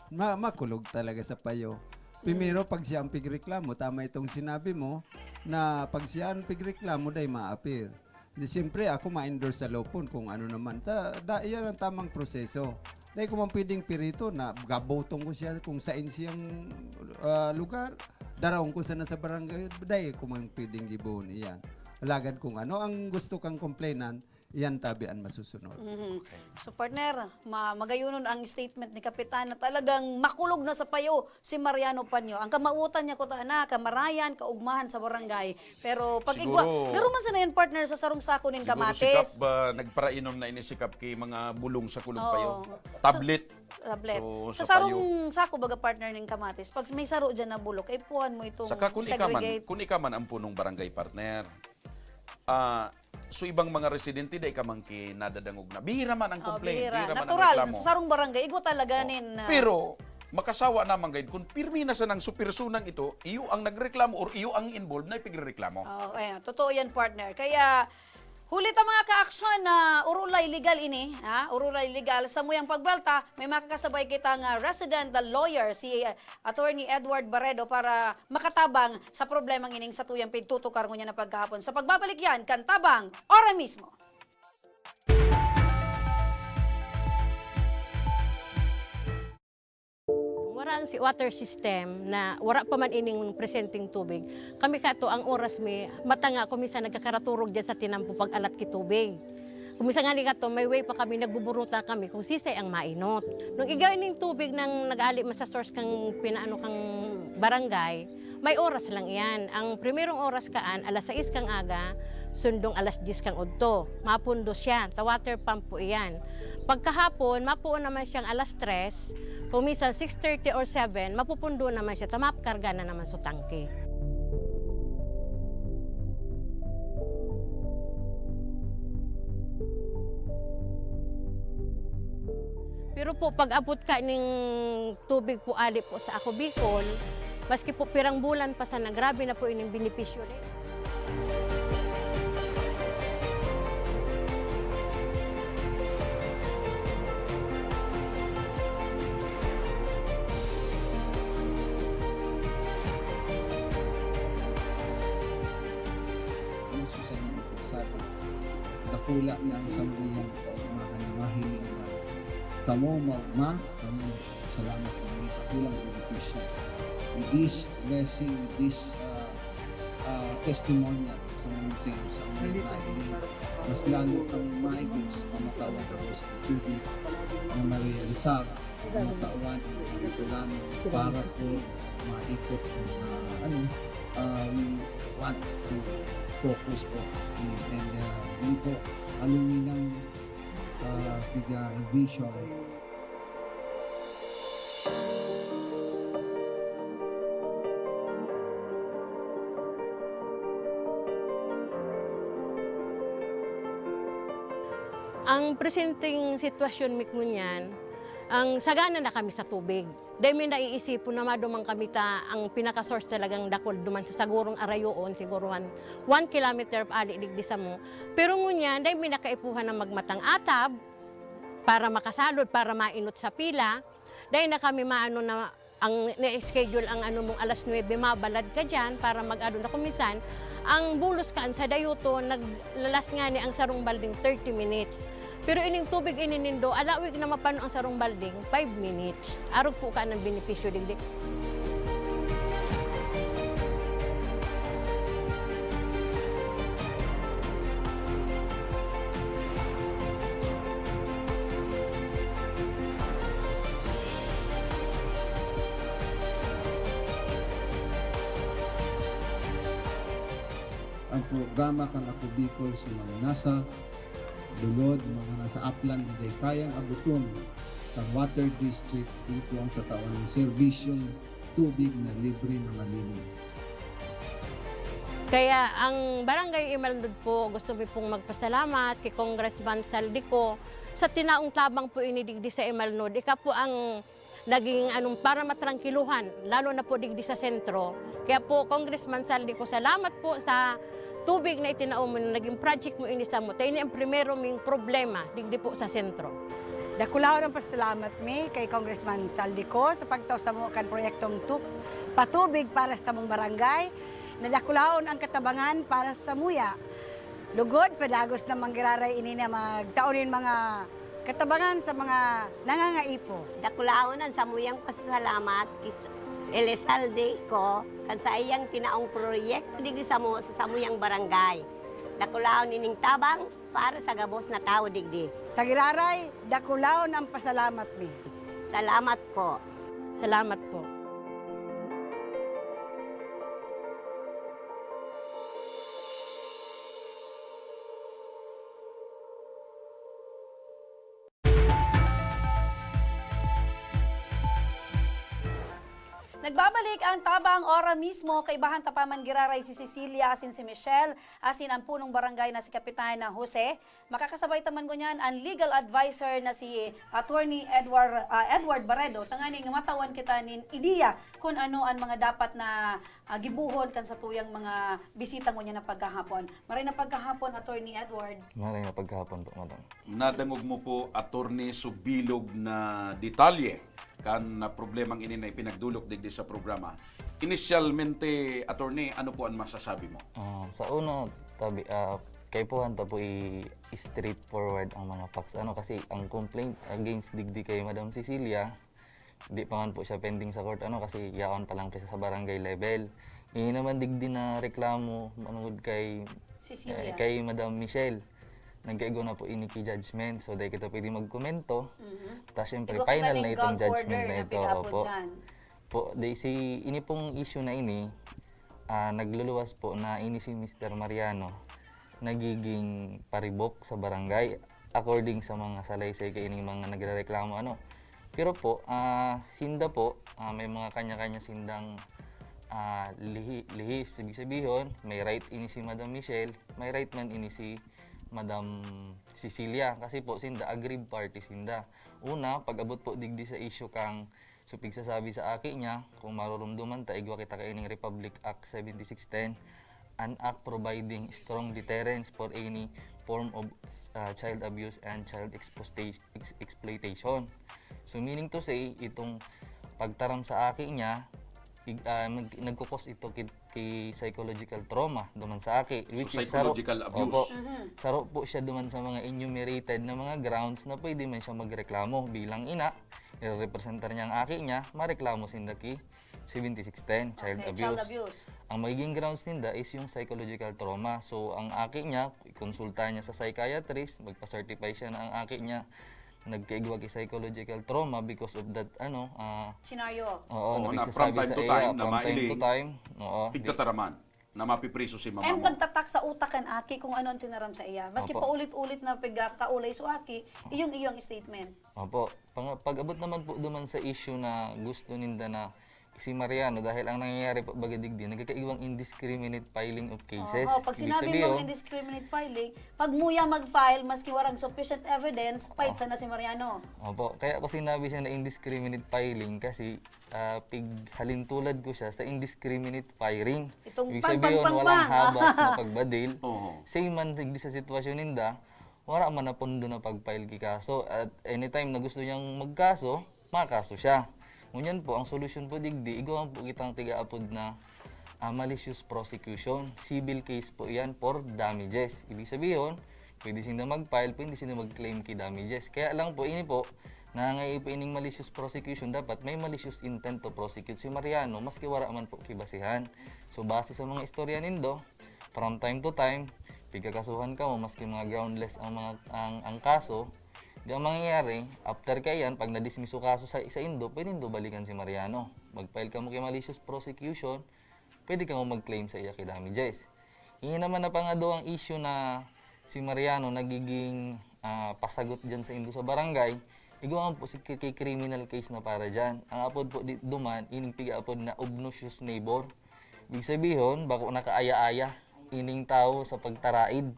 Ma-, makulog talaga sa payo. Mm. Primero, pag siya ang pigreklamo, tama itong sinabi mo, na pag siya ang pigreklamo, dai maapir. Di siyempre, ako ma-endorse sa lupon kung ano naman. Ta-, da-, iyan ang tamang proseso. Dai ko man pwedeng pirito na gabotong ko siya kung sain siyang, ah, lugar. Daraon ko sana sa barangay, dai ko man pwedeng gibohon iyan. Alagad kung ano ang gusto kang complainant, iyan tabi an masusunod. Mhm. Okay. So, partner, ma-, magayonon ang statement ni Kapitan na talagang makulog na sa payo si Mariano Panyo. Ang kamawotan niya kuta na, kamarayan, kaugmahan sa barangay. Pero pag Siguro igwa, garo man sana yan, partner, sa sarong sako nin Siguro si kamatis. Kap, ah, nagparainom na ini si Kap ki mga bulong sa kulog Oo. payo. Sa Tablet. tablet. So, Sa sa sarong payo. sako, baga, partner, nin kamatis, pag may saro dyan na bulok, eh, puhan mo itong Saka kung ikaw man, segregate. kung ikaw man ang punong barangay, partner, ah, so ibang mga residente, dai ka man ki nadadangog na. Bihira man ang Oh, complaint, bihira. bihira man ang Natural, reklamo. sa sarong barangay, igwa talaga Oh. nin, ah, Pero, makasawa naman gayud kung pirmi na sanang su-, personang ito, iyo ang nagreklamo or iyo ang involved na ipigrereklamo. Oh, ayan. Totoo yan, partner. Kaya, huli ta, mga ka-aksyon, na orolay legal ini, ha? Orolay legal. Samuyang pagbalta, may makakasabay kita nga resident, the lawyer, si, uh, Attorney Edward Barredo, para makatabang sa problemang ining satuyang pigtutukar ngunyan na pagkahapon. Sa pagbabalik yan, kan Tabang, ora mismo. Wara ang si-, water system na wara pa man ining presenteng tubig. Kami kato, ang oras mi, mata nga ako minsan nagkakaraturog diyan sa tinampo pag-alat ki tubig. Kung minsan ngani kato, may way pa kami, nagbuburuta kami kung sisay ang mainot. Nung igwa ining tubig nang nag-ali man sa source kang pinaano kang barangay, may oras lang iyan. Ang primerong oras kaan, alas sais kang aga, sundong alas dyes kang udto. Mapundo siya, ta water pump po iyan. Pagkahapon, mapuon naman siyang alas tres, kung minsan six thirty or seven, mapupundo naman siya, ta makarga na naman sa tangke. Pero po, pag-abot ka ning tubig po ali po sa Ako Bicol, maski po pirang bulan pa sana, grabe na po ining benepisyo na yun. Ang susa yung sabi, dakula na ang samuyang kaugmahan na mahiling na kamo maugma, kamo salamat na ini dakulang benepisyo. With this blessing, with this, ah, ah, testimonial sa mga sa mga nailing, mas lalo kami maigos, pamatawan ko sa tubig na marealisar, pamatawan ang Bicolano para po maikot ang, ah, ano, ah, we want to focus po. And, ah, yun po, aluminang, ah, piga vision. Ang presenteng sitwasyon mi ngunyan, ang sagana na kami sa tubig. Dai mi naiisipon na maduman kami ta ang pinaka-source talagang dakul duman sa sagurong arayoon, siguro one, one kilometer ali digdi samo. Pero ngunyan, dai mi na kaipuhan na magmatang atab para makasalod, para mainot sa pila. Dai na kami maano na ang na-schedule ang ano mong alas nuebe, mabalad ka diyan para mag-ano na. Kung minsan, ang bulos kaan sa dayuto, naglalas ngani ang sarong balding thirty minutes. Pero ining tubig ini nindo, alawig na mapano ang sarong balding, five minutes. Arog po ka ng benepisyo digdi. Ang programa kan Ako Bicol sa mga nasa Lulod, mga nasa Aplan na di kayang abuton kan Water District, ito ang tatawan ng serbisyong tubig na libre na malinis. Kaya ang Barangay Imalnod po, gusto mi pong magpasalamat kay Congressman Saldico sa tinaong tabang po ini digdi sa Imalnod. Ika po ang naging anong para matrangkiluhan, lalo na po digdi sa sentro. Kaya po, Congressman Saldico, salamat po sa tubig na itinao mo, na naging project mo ini sa mo. Ta ini ang primero ming problema digdi po sa sentro. Dakulahon ang pasalamat mi kay Congressman Saldico sa pagtao sa mo kan proyektong tu- patubig para sa mong barangay. Nadakulahon ang katabangan para sa muya. Lugod, padagos na manggiraray ini na magtao nin mga katabangan sa mga nangangaipo. Dakulahon ang samuyang pasasalamat kis Elizalde ko kan sa iyang tinaong proyekto digdi samo sa samuyang barangay. Dakulahon ining tabang para sa gabos na tawo digdi. Sa giraray, dakulahon ang pasalamat mi. Salamat po. Salamat po. Nagbabalik ang tabang ora mismo, kaibahan ta pa man giraray si Cecilia asin si Michelle, asin ang punong barangay na si Kapitan na Jose. Makakasabay ta man ngunyan ang legal adviser na si Attorney Edward, ah, Edward Barredo, tanganing matawan kita nin ideya kun ano ang mga dapat na, ah, gibohon kan satuyang mga bisita ngunyan na paghahapon. Maray na paghahapon, Attorney Edward. Maray na paghahapon po, madam. Nadangog mo po, Attorney, so bilog na detalye kan problemang ini na ipinagdulok digdi sa programa. Inisyalmente, Attorney, ano po ang masasabi mo? Ah, sa una, tabi, ah, kaipuhan ta po i- straightforward ang mga facts, ano, kasi ang complaint against digdi kay Madam Cecilia, di pa man po siya pending sa court, ano, kasi yaon pa lang po siya sa barangay level. Ini naman digdi na reklamo manungod kay Cecilia. eh, kay Madam Michelle. Nagkaigwa na po ini ki judgment, so dai kita pwede magkomento. Ta syempre, final na itong judgment na ito. Opo. Po, di si ini pong issue na ini, ah, nagluluwas po na ini si Mister Mariano nagiging paribok sa barangay, according sa mga salaysay kaining mga nagrereklamo, ano. Pero po, ah, sinda po, ah, may mga kanya-kanya sindang, ah, lihi, lihis. Ibig sabihon, may right ini si Madam Michelle, may right man ini si Madam Cecilia. Kasi po, sinda, aggrieved party sinda. Una, pag-abot po digdi sa issue kang, so, pigsasabi sa aki niya, kung marurumduman ta, igwa kita kaining Republic Act seventy-six ten, an act providing strong deterrence for any form of, ah, child abuse and child expostation, ex- exploitation. So, meaning to say, itong pagtaram sa aki niya, ig- ah, mag- nagkukos ito ki, ki psychological trauma duman sa aki, which So, is saro, psychological abuse. Opo, saro po siya duman sa mga enumerated na mga grounds na pwede man siya magreklamo bilang ina, irerepresentar niya ang aki niya, mareklamo sinda ki seventy-six ten, child Okay, abuse. Child abuse. Ang magiging grounds ninda is yung psychological trauma. So, ang aki niya, ikonsulta niya sa psychiatrist, magpa-certify siya na ang aki niya nagkaigwa ki psychological trauma because of that, ano, ah, Scenario. oo, Oo, na nagsasabi from time sa to iya, time, na from time mailing. to time, oo, di- Pigtataraman na mapipriso si mama And mo. nagtatak sa utak kan aki kung ano ang tinaram sa iya. Maski Opo. paulit-ulit na pigkakaulay so aki, iyong-iyong statement. Opo. Pang, pag-abot naman po duman sa issue na gusto ninda na si Mariano, dahil ang nangyayari po baga digdi, nagkakaigwang indiscriminate filing of cases. Oho, pag Ibig sinabi sabihin, mong indiscriminate filing, pag muya mag-file, maski warang sufficient evidence, fight sana si Mariano. Opo, kaya ko sinabi siya na indiscriminate filing kasi ah, pighalintulad ko siya sa indiscriminate firing. Itong Ibig pang, pang, sabihin, pang, walang pang. habas na pagbadil. Oo. Same man digdi sa sitwasyon ninda, wala man na pondo na pag-file ki kaso. At anytime na gusto niyang magkaso, makaso siya. Ngunyan po, ang solusyon po digdi, igwa man po kitang tiga-apod na ah, malicious prosecution. Civil case po yan for damages. Ibig sabihin, pwede sinda mag-file, pwede sinda mag-claim ki damages. Kaya lang po, ini po, nangangaipo ining malicious prosecution, dapat may malicious intent to prosecute si Mariano, maski wala man po kibasihan. So, base sa mga istorya nindo, from time to time, pigkakasuhan kamo, maski mga groundless ang mga ang, ang kaso, di ang mangyayari, after kaiyan, pag nadismiso kaso sa, sa indo, pwede nindo balikan si Mariano. Mag-file kamo ki malicious prosecution, pwede kamo mag-claim sa iya ki damages. Ini naman na pangaduang issue na si Mariano nagiging, ah, pasagot diyan sa indo sa barangay, igwa man po si ki-, ki-, criminal case na para diyan. Ang apod po di, duman, ining piga-apod na obnoxious neighbor. Ibig sabihon, bako nakaaya-aya ining tawo sa pagtaraid.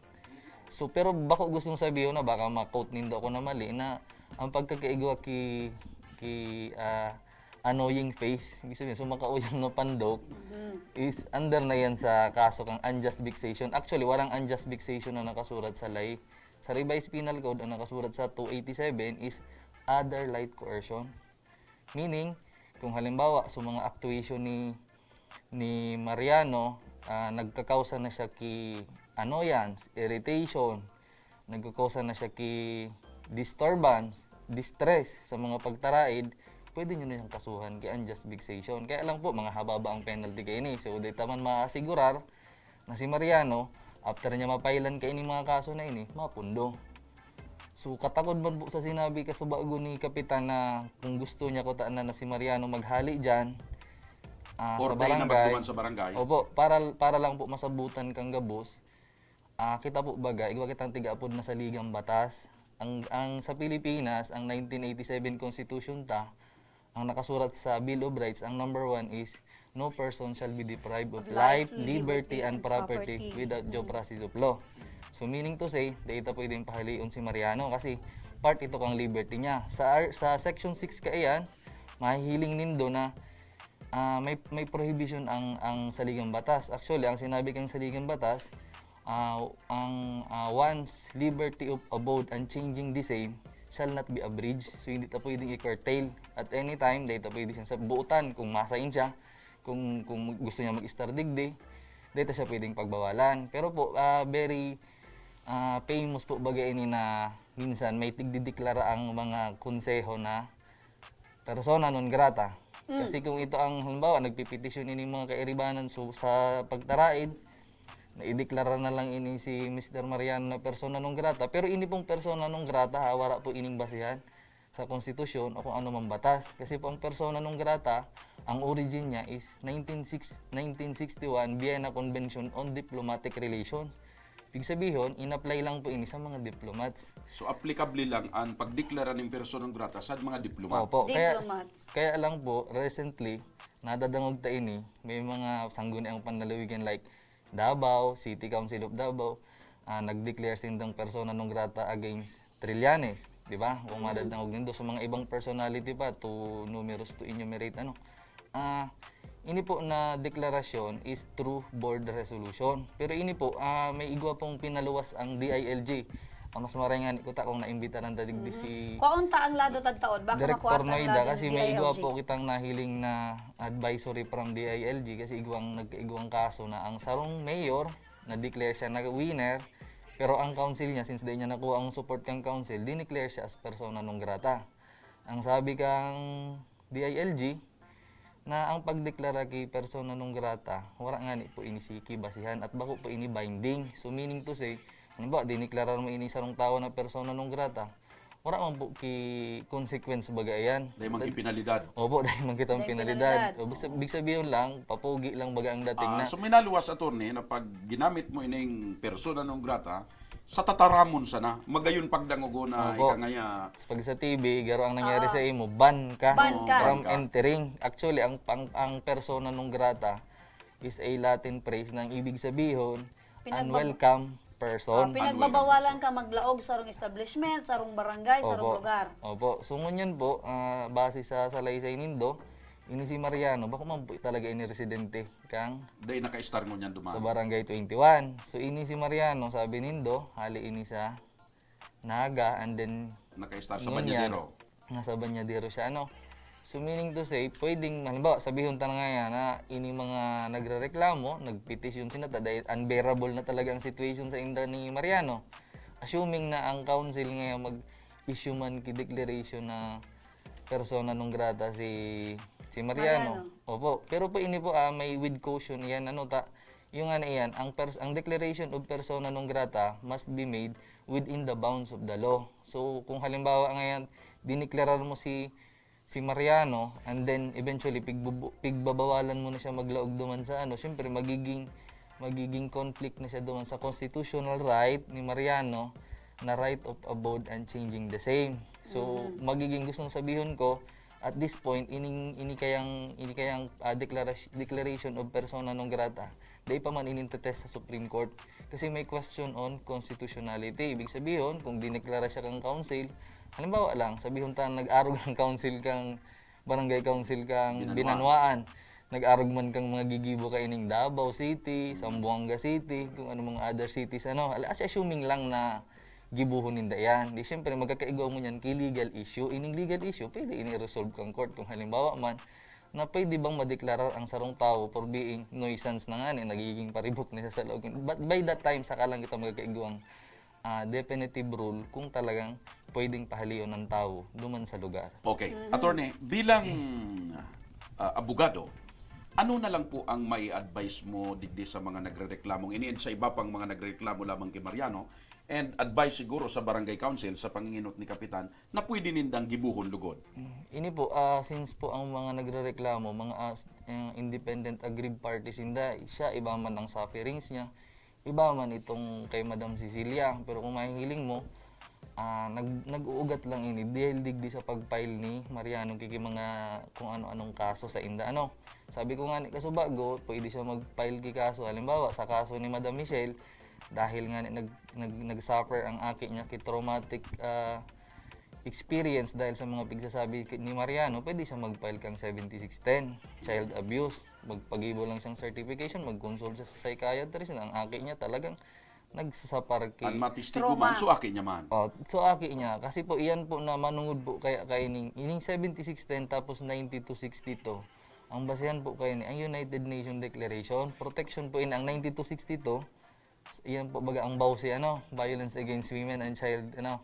So, pero bako gustong sabihon na baka ma-quote nindo ako na mali, na ang pagkakaigwa ki, ki, ah, annoying face, ibig sabihin, so makauyang na pandok, is under na yan sa kaso kang unjust vexation. Actually, warang unjust vexation na nakasurat sa lay. Sa Revised Penal Code, ang nakasurat sa two eighty-seven is other light coercion. Meaning, kung halimbawa, sa mga actuation ni, ni Mariano, ah, nagkakausa na siya ki annoyance, irritation, nagkakausa na siya ki disturbance, distress sa mga pagtaraid, pwede nyo na siyang kasuhan ki unjust vexation. Kaya lang po, mga hababa ang penalty kaini. So, di ta man maasigurar na si Mariano, after niya mapailan kaini mga kaso na ini, mapundo. So, katakod man po sa sinabi kasubago ni Kapitan na kung gusto niya kutaan na, na si Mariano maghali dyan, ah, sa Or dahil na barangay. magduman sa barangay. Opo, para, para lang po masabutan kang gabos. Ah, kita po baga, igwa kitang tiga-apod na saligang batas. Ang, ang sa Pilipinas, ang nineteen eighty-seven Constitution ta, ang nakasurat sa Bill of Rights, ang number one is, "No person shall be deprived of life, liberty, and property without due process of law." So, meaning to say, dai ta pwedeng pahalion si Mariano kasi part ito kang liberty niya. Sa, ar- sa Section six kaiyan, mahihiling nindo na, ah, may, may prohibition ang, ang saligang batas. Actually, ang sinabi kang saligang batas, ah, ang, ah, one's liberty of abode and changing the same shall not be abridged. So, hindi ta pwedeng i-curtail at any time, dai ta pwede siyang sabutan kung masain siya, kung, kung gusto niya mag-estar digdi, dai ta siya pwedeng pagbawalan. Pero po, ah, very, ah, famous po baga ini na minsan may tigdideklara ang mga konseho na persona non grata. Kasi kung ito ang, halimbawa, nagpipetisyon ini mga kairibanan, so, sa pagtaraid, naideklara na lang ini si Mister Mariano na persona non grata. Pero ini pong persona non grata, ha, wala po ining basihan sa konstitusyon o kung ano mang batas. Kasi po ang persona non grata, ang origin niya is nineteen six, nineteen sixty-one Vienna Convention on Diplomatic Relations. Ibig sabihon, in-apply lang po ini sa mga diplomats. So, applicable lang ang pagdeklara nin persona non grata sa mga diplomat. Opo, kaya, Diplomats. Kaya lang po, recently, nadadangog ta ini, may mga sangguniang panlalawigan like Davao, City Council of Davao, ah, nag-declare sindang persona non grata against Trillanes, di ba? Kung madadangog nindo sa mga ibang personality pa, too numerous to enumerate, ano. Ah, ini po na deklarasyon is through board resolution. Pero ini po, ah, may igwa pong pinaluwas ang D I L G. Ang mas maray nga ni kuta kung naimbitaran ta digdi si Kwaon ta ang lado tagtaod. Baka Director makuha ta ang Noida, lado kasi ni may igwa D I L G. Po kitang nahiling na advisory from D I L G kasi igwang nagkaigwang kaso na ang sarong mayor na-declare siya na winner, pero ang council niya, since dai niya nakuha ang support kang council, dineclare siya as persona non grata. Ang sabi kang D I L G, na ang pagdeklara ki persona non grata, wala ngani po ini si kibasihan at bako po ini binding. So, meaning to say, halimbawa, dineklarar mo ini sarong tawo na persona non grata, wala man po ki consequence baga iyan. Dahil mang kipinalidad. Opo, dahil man kitang Dahil pinalidad. pinalidad. O, basta, big sabihin lang, papugi lang baga ang dating Ah, na. So, minaluwas, attorney, na pag ginamit mo ining persona non grata, sa tataramon sana, magayon pagdangogon na Opo. Ika ngaya. Sa pag sa T V, garo ang nangyari Ah. sa imo, ban ka Ban ka. from Ban ka. Entering. Actually, ang, ang, ang persona non grata is a Latin phrase na ang ibig sabihon, Pinagbab- unwelcome Oh, person. pinagbabawalan ka maglaog sa sarong establishment, sarong barangay, sarong Opo. Lugar. Opo. So, ngunyan po, ah, base sa salaysay nindo, ini si Mariano, bako man po talaga ini residente kang Dahil naka-star ngunyan duman. Sa Barangay twenty-one. So, ini si Mariano, sabi nindo, hali ini sa Naga, and then Naka-star sa ngunyan, Bañadero. Nasa Bañadero siya, ano? So, meaning to say, pwedeng, halimbawa, sabihon ta na nga yan, na ini mga nagrereklamo, nagpetisyon sila, ta, dahil unbearable na talaga ang situation sa inda ni Mariano. Assuming na ang council ngayon mag-issue man ki declaration na persona non grata si si Mariano. Mariano. Opo. Pero po ini po, ah, may with caution yan, ano ta, yung ano yan, ang pers- ang declaration of persona non grata must be made within the bounds of the law. So, kung halimbawa ngayon, dineklarar mo si si Mariano, and then eventually pigbubu- pigbabawalan mo na siya maglaog duman sa ano, syempre magiging magiging conflict na siya duman sa constitutional right ni Mariano na right of abode and changing the same. So, magiging gustong sabihon ko, at this point, ining, ini kayang, ini kayang, ah, declaration, declaration of persona non grata, dai pa man inintetest sa Supreme Court. Kasi may question on constitutionality. Ibig sabihin, kung dineklara siya kang council, halimbawa lang, sabihon ta nag-arog ang council kang barangay council kang Binanwaan. Binanwaan. Nag-arog man kang mga gigibo kaining Davao City, Zamboanga City, kung ano mga other cities, ano. Al-, as assuming lang na gibohon ninda yan. Di siyempre, magkakaigwa mo niyan ki legal issue. Ining legal issue, pwede ini i-resolve kang court. Kung halimbawa man, na pwede bang madeklarar ang sarong tawo for being nuisance na nga, eh, nagiging paribok na siya sa laog. But by that time, saka lang kita magkakaigwang, ah, definitive rule kung talagang pwedeng pahalion ang tawo duman sa lugar. Okay. Attorney, bilang, ah, abogado, ano na lang po ang mai-advise mo digdi sa mga nagrereklamong ini and sa iba pang mga nagrereklamo lamang kay Mariano, and advice siguro sa barangay council, sa panginginot ni Kapitan, na pwede nindang gibohon lugod? Mm, ini po, ah, since po ang mga nagrereklamo, mga as-, eh, independent aggrieved parties inda, siya iba man ang sufferings niya, iba man itong kay Madam Cecilia. Pero kung mahihiling mo, ah, nag-, nag-uugat lang ini dahil digdi sa pag-file ni Mariano ki, ki mga kung ano-anong kaso sa inda, ano. Sabi ko nga ni kasubago, pwede siya mag-file ki kaso. Halimbawa, sa kaso ni Madam Michelle, dahil nga ni nag-, nag-, nag-suffer ang aki niya ki traumatic, ah, experience dahil sa mga pigsasabi ki-, ni Mariano, pwede siya mag-file kang seventy-six ten, child abuse. Magpagibo lang siyang certification, mag-consult siya sa psychiatrist na ang aki niya talagang nagsasapar ki An matestigo man, Trauma. So aki niya man. Oh, so aki niya. Kasi po, iyan po na manungod po kaya kaining, ining seventy-six ten tapos ninety-two sixty-two. Ang basehan po kayo ni, ang United Nations Declaration, protection po ini, ang ninety-two sixty-two, iyan po baga ang bawsi, ano, violence against women and child, ano.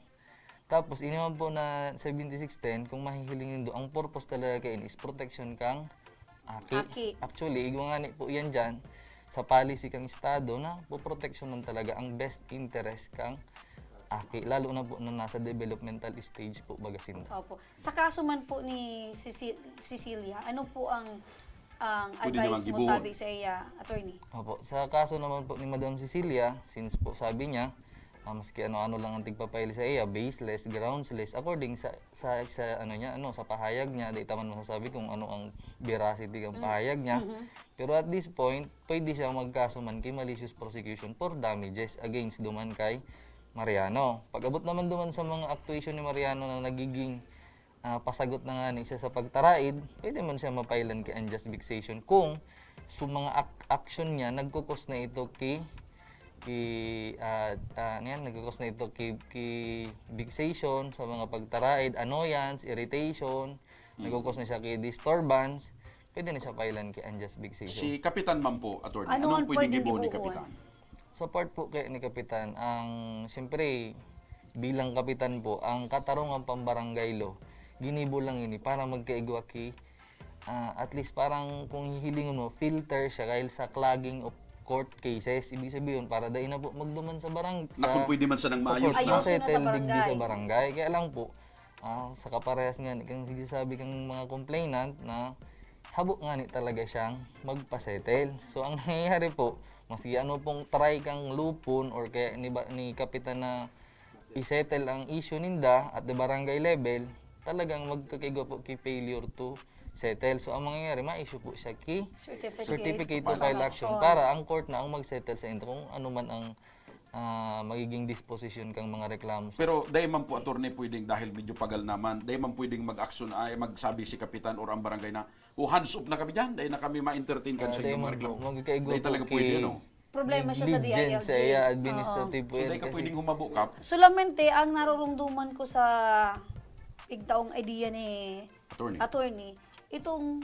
Tapos, ini man po na seventy-six ten, kung mahihiling nindo, ang purpose talaga kayo is protection kang aki. Aki. Actually, igwa nga ni po yan dyan, sa policy kang Estado na poproteksyonan talaga ang best interest kang aki, lalo na po na nasa developmental stage po baga sinda. Opo. Sa kaso man po ni Ceci-, Cecilia, ano po ang, ang Pwede niyo advice mo gibohon. Tabi sa iya, attorney? Opo, sa kaso naman po ni Madam Cecilia, since po sabi niya, ah, maski ano-ano lang ang tigpapail sa iya, baseless, groundless, according sa, sa, sa ano niya, ano, sa pahayag niya, di taman masasabi kung ano ang veracity ng pahayag niya. Pero at this point, pwede siya magkaso man kay malicious prosecution for damages against duman kay Mariano. Pag-abot naman duman sa mga actuation ni Mariano na nagiging, ah, pasagot na nga ni siya sa pagtaraid, pwede man siya mapailan kay unjust vexation kung sa mga ak-, action niya, nagkukos na ito ki, ki, ah, ah, ano yan? Nagkukos na ito ki, ki vexation sa mga pagtaraid, annoyance, irritation, nagkukos na siya ki disturbance, pwede na siya pailan ki unjust vexation. Si Kapitan man po, attorney, Ano anong ang pwedeng pwedeng gibohon ni gibohon? Kapitan? Sa part po kaya ni Kapitan, ang, siyempre, bilang kapitan po, ang katarungan pambarangay law, ginibo lang ini para magkaigwa ki, ah, at least parang kung hihilingon mo, filter siya dahil sa clogging of court cases. Ibig sabihin, para dai na po magduman sa barang-, Na kung sa, pwede man sanang sa maayos court, na. Ayusin na sa masettle digdi sa barangay. Barangay. Kaya lang po, ah, sa kaparehas nga ni kang sige sabi kang mga complainant na habo nga ni talaga siyang magpasettle. So, ang nangyayari po, maski ano pong try kang lupon or kaya ni ba, ni kapitan na isettle ang issue ninda at the barangay level, talagang magkakaigwa po ki failure to settle. So, ang mangyayari, ma-issue po siya ki Certificate. Certificate to file action para ang court na ang magsettle sa inyo kung ano man ang, ah, magiging disposition kang mga reklamo. Pero dai man po, attorney, pwedeng dahil medyo pagal naman, dai man pwedeng mag-action, ay, magsabi si kapitan or ang barangay na, "O, hands off na kami dyan, dai na kami ma-entertain kan Ah, sa dai inyong mga man reklamo." po, magkakaigwa Dai po talaga ki pwede, ano? Problema siya sa negligence D I L G. sa iya, Oo. administrative po So, yan dai ka kasi pwedeng humabo, Kap? Solamente ang narurumduman ko sa igtaong idea ni Attorney. attorney, itong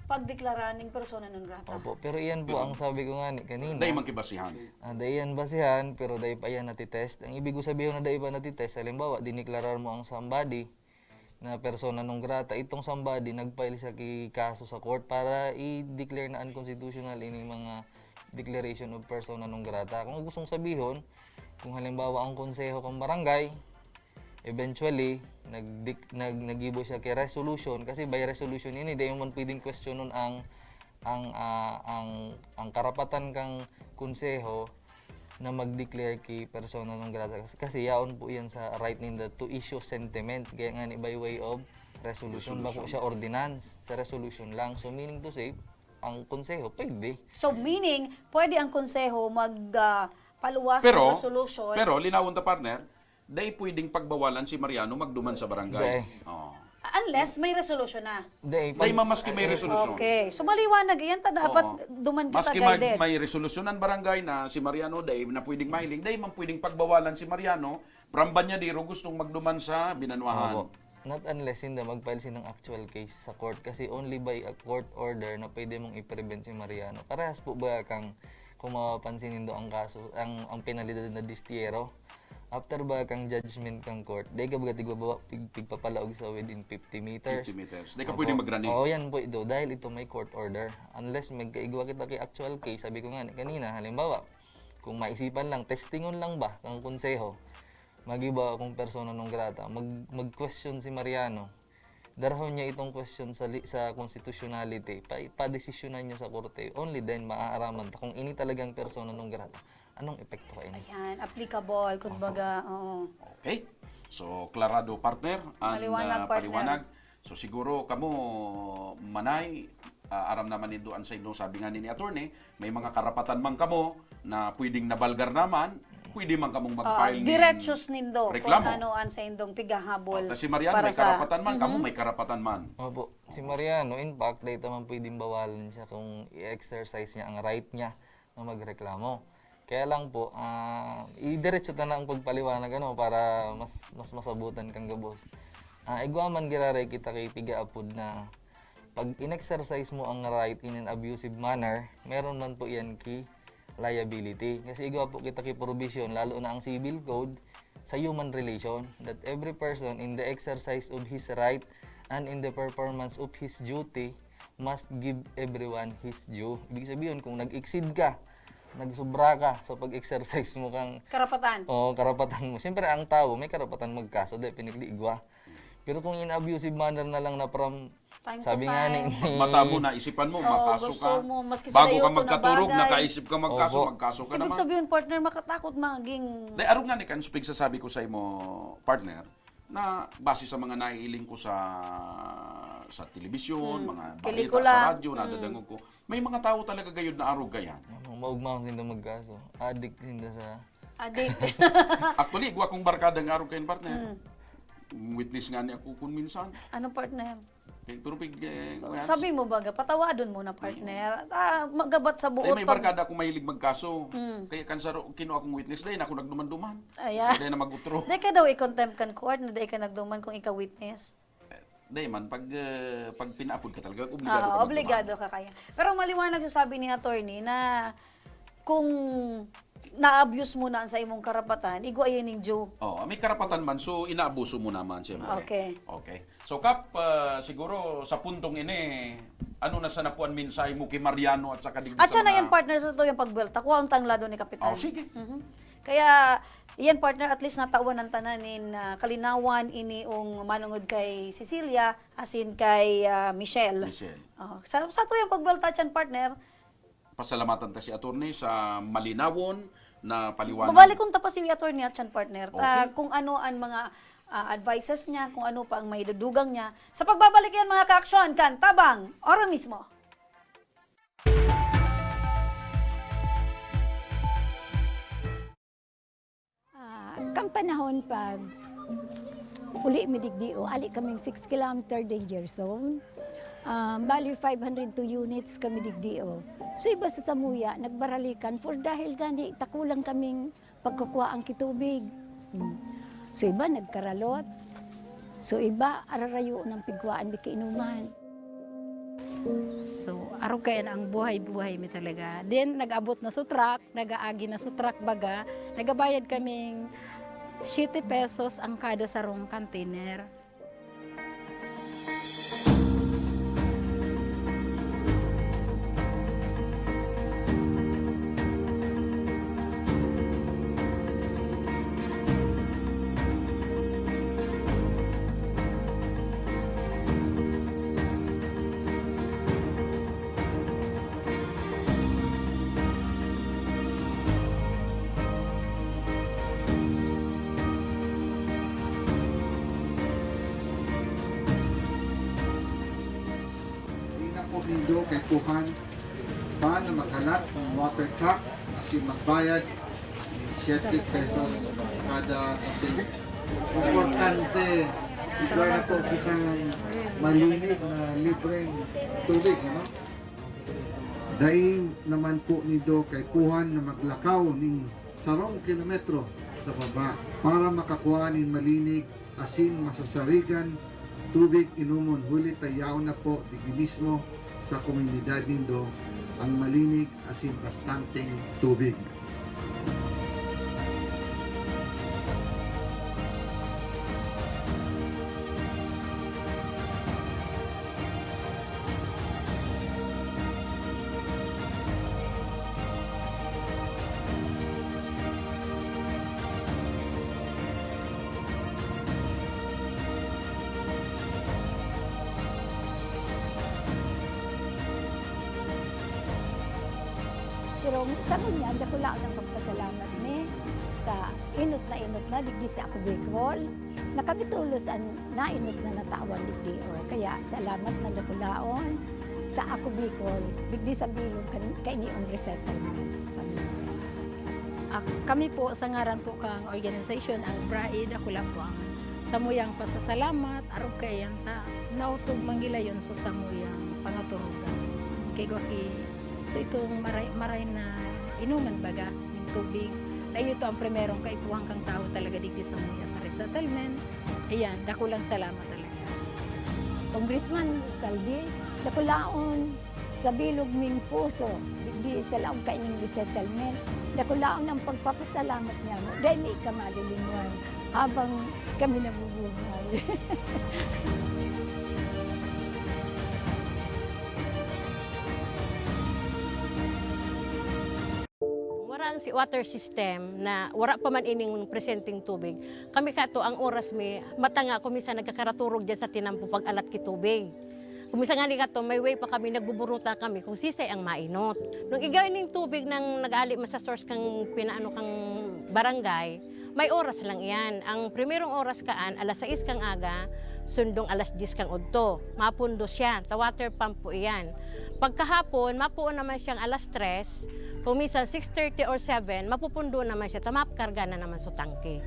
pagdeklara ning persona non grata. Opo, pero iyan po Pero ang sabi ko nga ni kanina. Dai man kibasihan. Ah, dai yan basihan, pero dai pa yan natitest. Ang ibig ko sabihin na dai pa natitest, halimbawa, diniklarar mo ang somebody na persona non grata, itong somebody, nag-file siya ki kaso sa court para i-declare na unconstitutional ining mga declaration of persona non grata. Kung gustong sabihon, kung halimbawa ang konseho kang barangay, eventually, nag-, nag-, naggibo siya ki resolution, kasi by resolution ini, dai man pwedeng questionon ang ang, ah, ang, ang karapatan kang konseho na mag-declare ki persona non grata. Kasi yaon po yan sa right ninda to issue sentiments. Kaya nga ni by way of resolution, bako Resolution. siya ordinance. Sa resolution lang. So, meaning to say, ang konseho, pwede. So, meaning, pwede ang konseho mag, ah, paluwas Pero, ng resolution? pero, linawon ta, partner, dai pwedeng pagbawalan si Mariano magduman sa barangay. Dai. Oo. Unless may resolution na. Dai, Dai pag- mamaski may resolution. Okay. So, maliwanag. Iyan ta dapat Oo. duman kita Maski mag-, guided. may resolusyon ang barangay na si Mariano, dai na pwedeng mahiling, dai man pwedeng pagbawalan si Mariano, pramban niya diro gustong magduman sa binanwahan. Opo. Not unless hindi mag-file siya ng actual case sa court. Kasi only by a court order na pwede mong i-prevent si Mariano. Parehas po ba kang, kung mapapansin nindo ang kaso, ang, ang penalidad na distiyero? After ba kang judgment kang court, dai ka baga tigbabawa, pig-, pigpapalaog sa within fifty meters? Fifty meters. Dai ka Opo. pwede magrani. Oo, yan po ito. Dahil ito may court order. Unless magkaigwa kita kay actual case, sabi ko nga kanina, halimbawa, kung maisipan lang, testingon lang ba kang konseho, magiba akong persona non grata, mag-, mag-question si Mariano. Darahon niya itong question sa li-, sa constitutionality, pa-, padesisyonan niya sa korte. Only then, maaaraman ta kung ini talagang persona non grata. Anong epekto kaini? Ayan, applicable, kumbaga, oo. Okay. So, klarado, partner, ang, Maliwanag, ah, partner. paliwanag. So, siguro kamo, manay, ah, aram naman nindo an saindong, sabi nga ni, ni attorney, may mga karapatan man kamo na pwedeng nabalgar naman, pwede man kamong Ah, mag-file nin diretsyon nindo kung reklamo. ano ang saindong pigahabol Oh, ta si Mariano, para may sa karapatan man, kamo Mhm. may karapatan man. Opo. Si Mariano, in fact, dai ta man pwedeng bawalan siya kung i-exercise niya ang right niya na magreklamo. Kaya lang po, ah, idiretso ta na ang pagpaliwanag, ano, para mas, mas masabutan kang gabos. Ah, igwa man giraray kita kay piga apod na pag in-exercise mo ang right in an abusive manner, meron man po yan ki liability. Kasi igwa po kita ki provision, lalo na ang civil code, sa human relation, that every person in the exercise of his right and in the performance of his duty must give everyone his due. Ibig sabihin, kung nag-exceed ka, nagsubra ka sa pag-exercise mo kang Karapatan. Oo, karapatan mo. Siyempre, ang tao, may karapatan magkaso, definitely, igwa. Pero kung in abusive manner na lang na from, Time to sabi nga ni, time. ni Mata mo, naisipan mo, Oo, makaso gusto ka. mo, maski sa Bago ka layoto na magkaturog, bagay. nakaisip ka magkaso, Opo. magkaso ka Ibig naman. sabihin, partner, makatakot maging Dai, arog nga ni kan pigsasabi ko sa imo, partner, na base sa mga naiiling ko sa, sa telebisyon, Hmm. mga balita Pelikula. sa radyo, Hmm. nadadangog ko, may mga tao talaga gayod na arog gayan. Ano, maugma sinda magkaso. Adik sinda sa Adik. Actually, igwa kong barkada nga arog kayan, partner. Hmm. Witness nga ni ako kun minsan. Ano, partner? Eh, pero pig, eh, kuyan. Sabi mo baga, patawadon mo na, partner. Ah, magabat sa Dai, buot may pag- barkada akong mahilig magkaso. Hmm. Kaya kan saro, kinuha akong witness, dai na ako nagduman-duman. Ayan. Dai na mag-utro. Dai ka daw i-contempt kan court na dai ka nagduman kung ikaw witness. Eh, dai man, pag, eh, pag pinaapod ka talaga, obligado Ah, ka obligado magduman. ka kaya. Pero maliwanag yung sabi ni attorney na kung na-abuse mo na sa imong karapatan, igwa yan ning due. Oh, may karapatan man, so inaabuso mo naman, siyempre. Okay. Okay. So, Kap, ah, siguro sa puntong ini, ano na sana po ang mensahe mo kay Mariano at saka digdi At sa siya na mga yan, partner, sa tuyang pagbuwelta. Kuha ang tanglado ni Kapitan. Oh, sige. Mhm. Kaya, yan, partner, at least natawan ang tanan nin, ah, kalinawan ini ong manungod kay Cecilia, asin kay, ah, Michelle. Michelle. Oh, sa, sa tuyang pagbuwelta dyan, partner, Pasalamatan ta si attorney sa malinawon na paliwanag. Babalik kong tapos si attorney at siyan, partner. Ta, Okay. kung ano ang mga, ah, advices niya, kung ano pa ang may dudugang niya. Sa pagbabalik yan, mga ka-aksyon, kan Tabang, ora mismo. Ah, kan panahon pag uli mi digdi, o, ali kaming six kilometer danger zone. Ah, bali, five hundred two units kami digdi, o. So, iba sa samuya, nagbaralikan for dahil gani, takulang kaming pagkukwa ang kitubig. Hmm. So, iba nagkaralot. So, iba, ararayo ng pigwaan mi kainuman. So, arog kayan ang buhay-buhay mi talaga. Then, nag-abot na sa truck, nag-aagi na sa truck baga, nagabayad kaming siyete pesos ang kada sarong container. Nido kaipuhan pa na maghalat nin water truck asin magbayad nin siyete pesos kada container. Importante, igwa na po kitang malinig na libreng tubig, ano? Dai naman po nido kaipuhan na maglakaw nin sarong kilometro sa baba para makakua nin malinig asin masasarigan tubig inomon, huli ta yaon na po digdi mismo sa komunidad nindo ang malinig asin bastanteng tubig. Pero sa ngunyan, dakula ang pagpasalamat mi ta enot na enot na digdi sa Ako Bicol. Nakabitulos an naenot na natawan digdi, o kaya salamat na dakulaon sa Ako Bicol, digdi sa bilog kan, kaini ang resettlement sa Zamboanga. Ak-, kami po, sa ngaran po kang organisasyon, ang BRAI, dakula po ang samuyang pasasalamat, arog kaiyan ta naotob manggilayon sa samuyang pangaturugan. Kay Goki, so itong maray, maray na inuman baga, yung tubig, na ito ang primerong kaipuhan kang tao talaga digdi sa mga sa resettlement. Ayan, dakulang salamat talaga. Congressman Saldi, dakulaon sa bilog ming puso, digdi sa laog kaining resettlement, dakulaon ang pagpapasalamat niya mo. Dahil may ikamalilingwan habang kami nabubuhay. Wara ang si water system na wara pa man ining presenteng tubig. Kami kato ang oras mi, matanga ko minsan nagkakaraturog dyan sa tinampo pag-alat ki tubig. Kung minsan nga ni kato, may way pa kami, nagbuburuta kami kung sisay ang mainot. Nung igay ning tubig nang nag-aali man sa source kang pinaano kang barangay, may oras lang iyan. Ang primerong oras kaan, alas sais kang aga, sundong alas diyes kang udto. Mapundo siya, ta water pump po iyan. Pagkahapon, mapuon naman siyang alas tres, kung minsan six thirty or seven, mapupundo naman siya, ta makarga na naman sa tangke.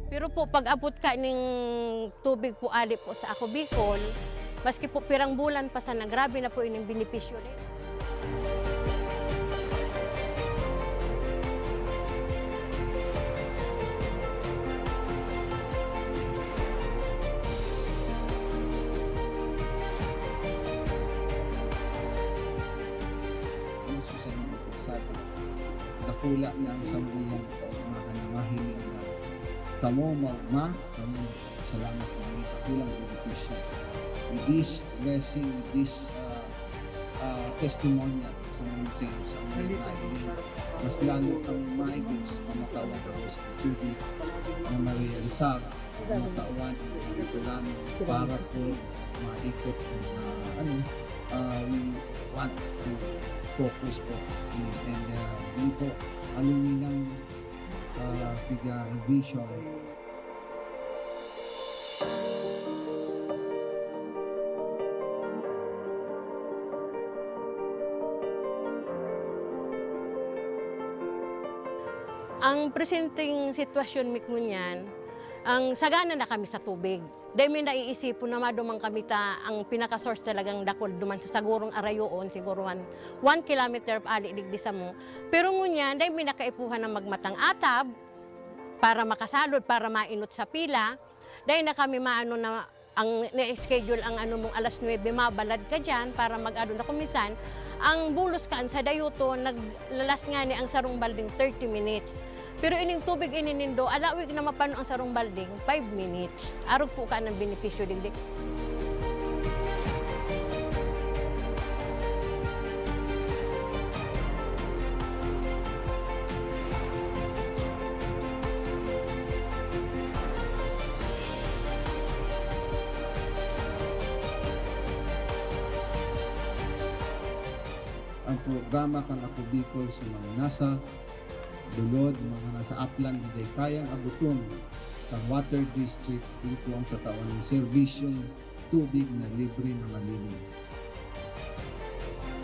Pero po, pag-abot ka ning tubig po ali po sa Ako Bicol, maski po pirang bulan pa sana, grabe na po ining benepisyo na yun. Gusto sa inyo po, sabi, dakula na ang samuyang kaugmahan na mahiling na kamo maugma, kamo salamat na ini dakulang benepisyo. With this blessing, with this, ah, ah, testimonial sa mga sa mga nailing, mas lalo kami maigos na matawan ako sa tubig na marealisar, na matawan ang mga Bicolano para po maikot ang, ah, ano, ah, we want to focus po. And, ah, yun po, aluminang, ah, piga vision. Ang presenteng sitwasyon mi ngunyan, ang sagana na kami sa tubig. Dai mi naiisipon na maduman kami ta ang pinaka-source talagang dakul duman sa sagurong arayoon, siguro one, one kilometer ali digdi samo. Pero ngunyan, dai mi na kaipuhan na magmatang atab para makasalod, para mainot sa pila. Dai na kami maano na ang na-schedule ang ano mong alas nuebe, mabalad ka diyan para mag-ano na. Kung minsan, ang bulos kaan sa dayuto, naglalas ngani ang sarong balding thirty minutes. Pero ining tubig ini nindo, alawig na mapano ang sarong balding, five minutes. Arog po ka ng benepisyo digdi. Ang programa kan Ako Bicol sa mga nasa Lulod, mga nasa Aplan, di daw kayang abuton kan water district, ito ang tatawan ng serbisyong tubig na libre na malinis.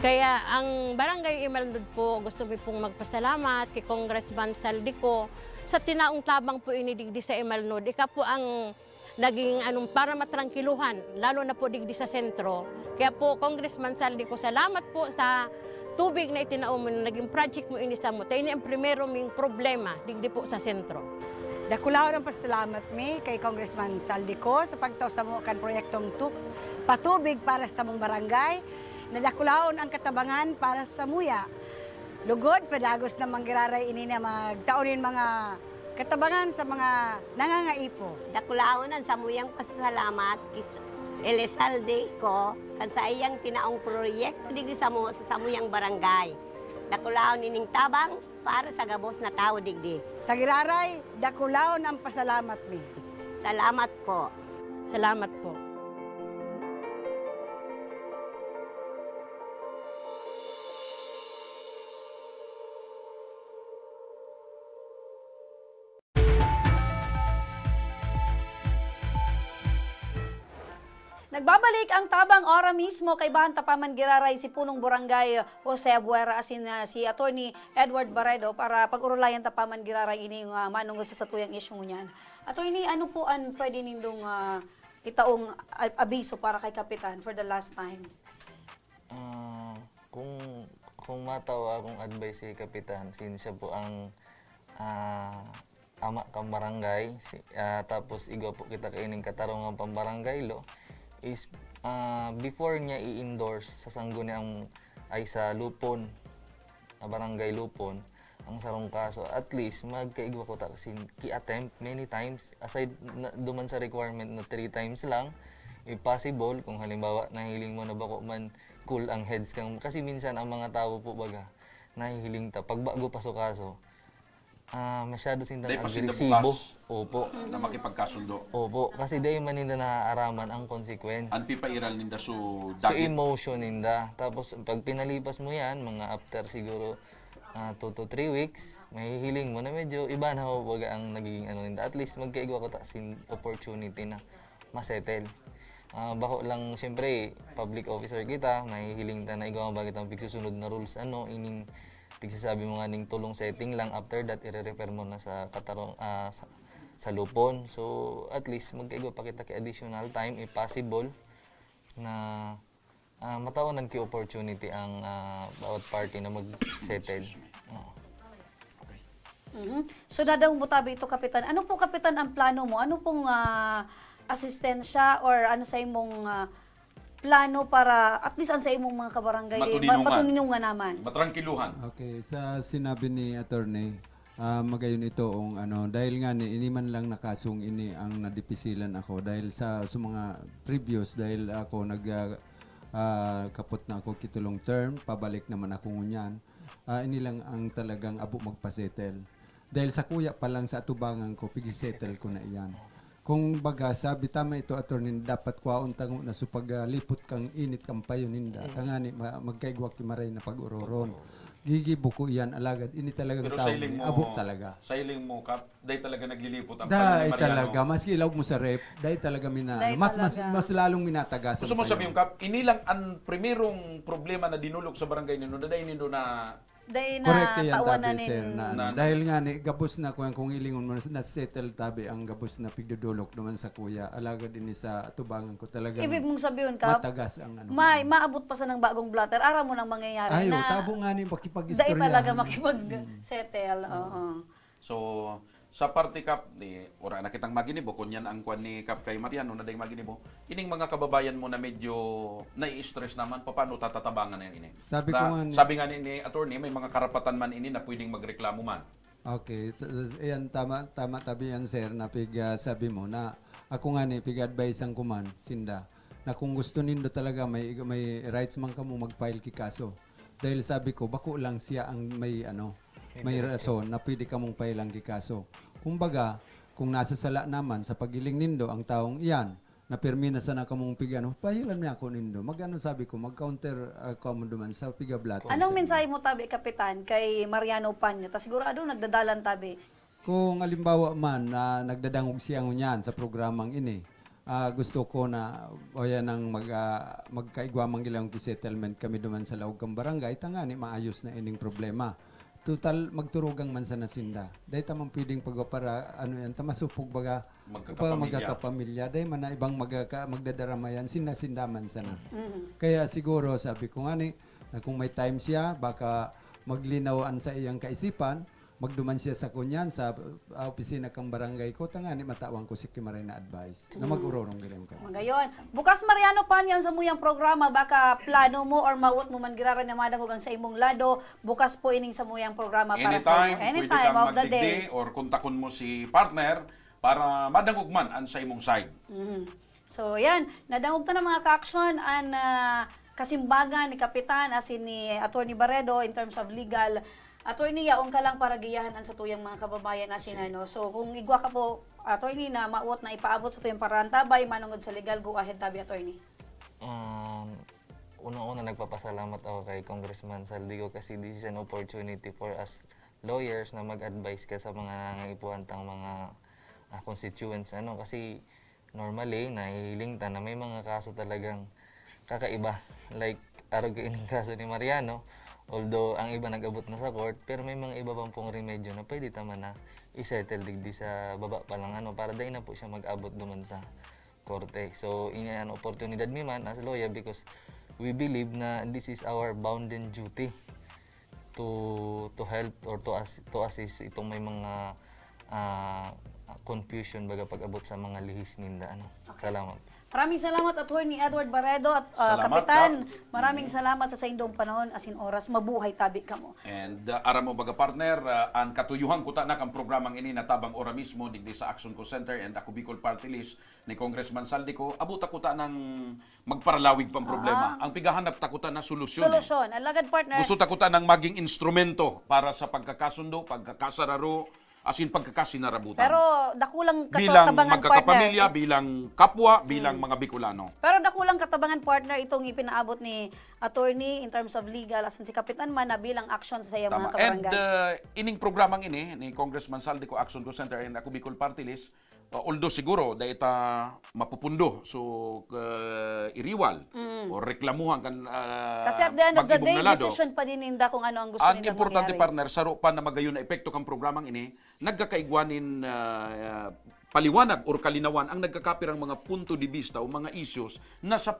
Kaya ang Barangay Imalnod po, gusto mi pong magpasalamat kay Congressman Saldico sa tinaong tabang po ini digdi sa Imalnod. Ika po ang naging anong para matrangkiluhan, lalo na po digdi sa sentro. Kaya po, Congressman Saldico, salamat po sa tubig na itinao mo, na naging project mo ini sa mo. Ta ini ang primero ming problema digdi po sa sentro. Dakulaon ang pasalamat mi kay Congressman Saldico sa pagtao sa mo kan proyektong tu-, patubig para sa mong barangay. Nadakulaon ang katabangan para sa muya. Lugod, padagos na manggiraray ini na magtao nin mga katabangan sa mga nangangaipo. Dakulaon an samuyang pasasalamat kis Elizalde ko kan sa iyang tinaong proyekto digdi samo sa samuyang barangay. Dakulaon ining tabang para sa gabos na tawo digdi. Sa giraray, dakulaon ang pasalamat mi. Salamat po. Salamat po. Nagbabalik ang tabang ora mismo kaibahan ta pa man giraray si Punong Barangay Jose Abuera asin, ah, si Attorney Edward Barredo para pag-urulayan ta pa man giraray ini nga manungod sa satuyang isyu ngunyan. Attorney, ano po an pwede nindong, ah, itaong a-, abiso para kay Kapitan for the last time? Ah, kung, kung matao akong advice si Kapitan, since siya po ang, ah, ama kan barangay, si, ah, tapos igwa po kita kaining katarungan pambarangay law, is, ah, before niya i-endorse sa sangguniang, ay sa Lupon, ah, Barangay Lupon, ang sarong kaso, at least magkaigwa ko ta kasi ki-attempt many times, aside na, duman sa requirement na three times lang, if possible, kung halimbawa nahiling mo na bako man cool ang heads kang, kasi minsan ang mga tawo po baga, nahihiling ta, pag bago pa so kaso, ah, masyado sindang Dahil pa sinda agresibo. Bukas Opo. na makipagkasundo. Opo, kasi dahil man ninda naaaraman ang consequence. Ang pipairal ninda so So, dagit. Emotion ninda. Tapos, pag pinalipas mo yan, mga after siguro, ah, two to three weeks, mahihiling mo na medyo iba na ho baga ang nagiging ano ninda. At least, magkaigwa ko ta sin opportunity na masettle. Ah, bako lang, siyempre, public officer kita, nahihiling ta na igwa ba kitang pigsusunod na rules, ano, ining pigsasabi mo nga ning tulong setting lang, after that, ire-refer mo na sa katarong, ah, sa, sa Lupon. So, at least, magkaigwa pa kita ki additional time, if possible, na, ah, matawanan ki opportunity ang, ah, bawat party na mag-settle. Oo. Mhm. So, dadaw mo tabi ito, Kapitan. Ano po, Kapitan, ang plano mo? Ano pong, ah, asistensya or ano sa imong, ah, plano para at least ang sa imong mga kabarangay, ma-, Matuninungan. matuninungan naman? Matrangkiluhan. Okay, sa sinabi ni Attorney, ah, magayon ito ang ano, dahil nga ni, ini man lang na kasong ini ang nadipisilan ako. Dahil sa, sa mga previous, dahil ako nag, ah, ah, kapot na ako kitulong term, pabalik naman ako ngunyan. Ah, ini lang ang talagang abo magpasettle. Dahil sa kuya pa lang sa atubangan ko, pigisettle ko na iyan. Kung baga, sabi tama ito, attorney, dapat kwaon tango na so paglipot kang init kang payo ninda. Mm. Tangani, ma-, magkaigwa ki maray na pag-ororon. Gigibo ko iyan, alagad, ini talagang Pero tao sa hiling ni mo, abo talaga. Sa hiling mo, Kap, dahil talaga naglilipot ang Dahil payo ni Mariano. Talaga, maski ilawag mo sa ref, dahil talaga mina-, Dahil mas, mas, talaga. Mas lalong minatagas ang Gusto mo payo. Sabihin, Kap, ini lang ang primerong problema na dinulog sa barangay ninyo, na dahil nindo na Dahil Correct na yan, tawanan tabi, nin sir, na, Na- dahil nga ni, gabos na kung, kung ilingon mo, na-settle tabi ang gabos na pigdodolok naman sa kuya. Alagad ini sa atubangan ko talagang Ibig mong sabihin, Kap, matagas ang ano. May, maabot pa sa nang bagong blotter. Aram mo nang mangyayari Ay, na oh, tabo nga ni, makipag-istorya. Dahil talaga makipag-settle. Mm. Oo. So, sa parte, Kap, ni, wala na kitang maginibo, kun yan ang kwan ni Kap kay Mariano na dahil maginibo, ining mga kababayan mo na medyo nai-stress naman, paano tatatabangan na ini? Sabi ko Ra-, nga ni sabi nga ni, ni attorney, may mga karapatan man ini na pwedeng magreklamo man. Okay, t-, ayan, tama, tama tabi yan, sir, na pig, ah, sabi mo na ako nga ni, pig-advisean ko man, sinda, na kung gusto nindo talaga, may, may rights man kamo mag-file ki kaso. Dahil sabi ko, bako lang siya ang may, ano, May may direkta. Rason na pwede kamong pailang ki kaso. Kumbaga, kung nasa sala naman sa paghiling nindo ang taong iyan, na pirmi na sana kamong pig-ano, pahilan mi ako nindo. Mag-ano, sabi ko, mag-counter, ah, kamo duman sa piga-blotter Anong sa mensahe mo tabi, Kapitan, kay Mariano Panyo? Ta sigurado nagdadalan tabi. Kung halimbawa man na nagdadangog siya ngunyan sa programang ini, ah, gusto ko na o yan ang mag, ah, magkaigwa man gila yung settlement kami duman sa laog kang barangay, tangani maayos na ining problema. Total, magturugang man sana sinda. Dahil tamang pwedeng pagpapara, ano yan, tamasupog baga, Magkakapamilya. magkakapamilya. Dahil man na ibang magkaka, magdadarama yan, sinda-sinda man sana. Kaya siguro, sabi ko nga ni, na kung may time siya, baka maglinaw an sa iyang kaisipan, magduman siya sa kunyan, sa ah, opisina kang barangay ko, tangani matawan ko si Kimaray na advice na mag-urorong galing ka. Magayon. Bukas, Mariano Panyo, ang samuyang programa, baka plano mo or mawot mo man giraray na madangog ang sa imong lado, bukas po ining samuyang programa para sa Anytime, imo. pwede Anytime kang of the day. magdigdi or kontakon mo si partner para madangog man ang sa imong side. Mhm. So, yan. Nadangog ta na, mga ka-aksyon, an ah, kasimbagan ni Kapitan asin ni Attorney Barredo in terms of legal. Attorney, yaon ka lang para giyahan an satuyang mga kababayan asin ano. So, kung igwa ka po, Attorney, na mawot na ipaabot sa tuyang parantabay, manungod sa legal, go ahead tabi, Attorney. Um, unang-una, nagpapasalamat ako kay Congressman Zaldy Co kasi this is an opportunity for us lawyers na mag-advise ka sa mga nangangaipuhan tang mga ah, constituents. Ano, kasi normally, nahihiling ta na may mga kaso talagang kakaiba. Like, arog kaining kaso ni Mariano, although ang iba nag-abot na sa court, pero may mga iba pang pong remedyo na pwede ta man na i-settle digdi sa baba pa lang, ano, para dai na po siya mag-abot duman sa korte. So, ini an oportunidad mi man as lawyer because we believe na this is our bounden duty to to help or to as, to assist itong may mga ah, confusion baga pag-abot sa mga lihis ninda, ano. Salamat. Maraming salamat, Attorney Edward Barredo at ah, Salamat, Kapitan. Kap. Maraming salamat sa saindong panahon asin oras. Mabuhay tabi kamo. And uh, aram mo baga, partner, uh, an katuyohan kuta na kang programang ini natabang ora mismo digdi sa Action Co Center and Ako Bicol Party List ni Congressman Zaldy Co, abot ta kuta nang magparalawig pang problema. Ang pigahanap ta kuta na solusyon. Solusyon. Alagad, partner, Gusto ta kuta nang maging instrumento para sa pagkakasundo, pagkakasararo, asin pagkakasinarabutan. Pero dakulang bilang katabangan, magkakapamilya, partner. bilang kapwa, bilang mga Bicolano. Pero dakulang katabangan, partner, itong ipinaabot ni attorney in terms of legal, asin si Kapitan man na bilang action sa iyang mga Tama. And kabarangay. Uh, ining programang ini ni Congressman Zaldy Co, Action Co Center and Ako Bicol Party List, uh, although siguro dai ta mapupundo so uh, iriwal o reklamuhan kan uh, Mm. Kasi at the end of the mag-ibong day, na lado. Desisyon pa din ninda kung ano ang gusto Ang nindang importante, mangyari. Partner, saro pa na magayon na epekto kang programang ini, nagkakaigwa nin ah, paliwanag or kalinawan ang nagkakapirang mga punto de vista o mga issues na sa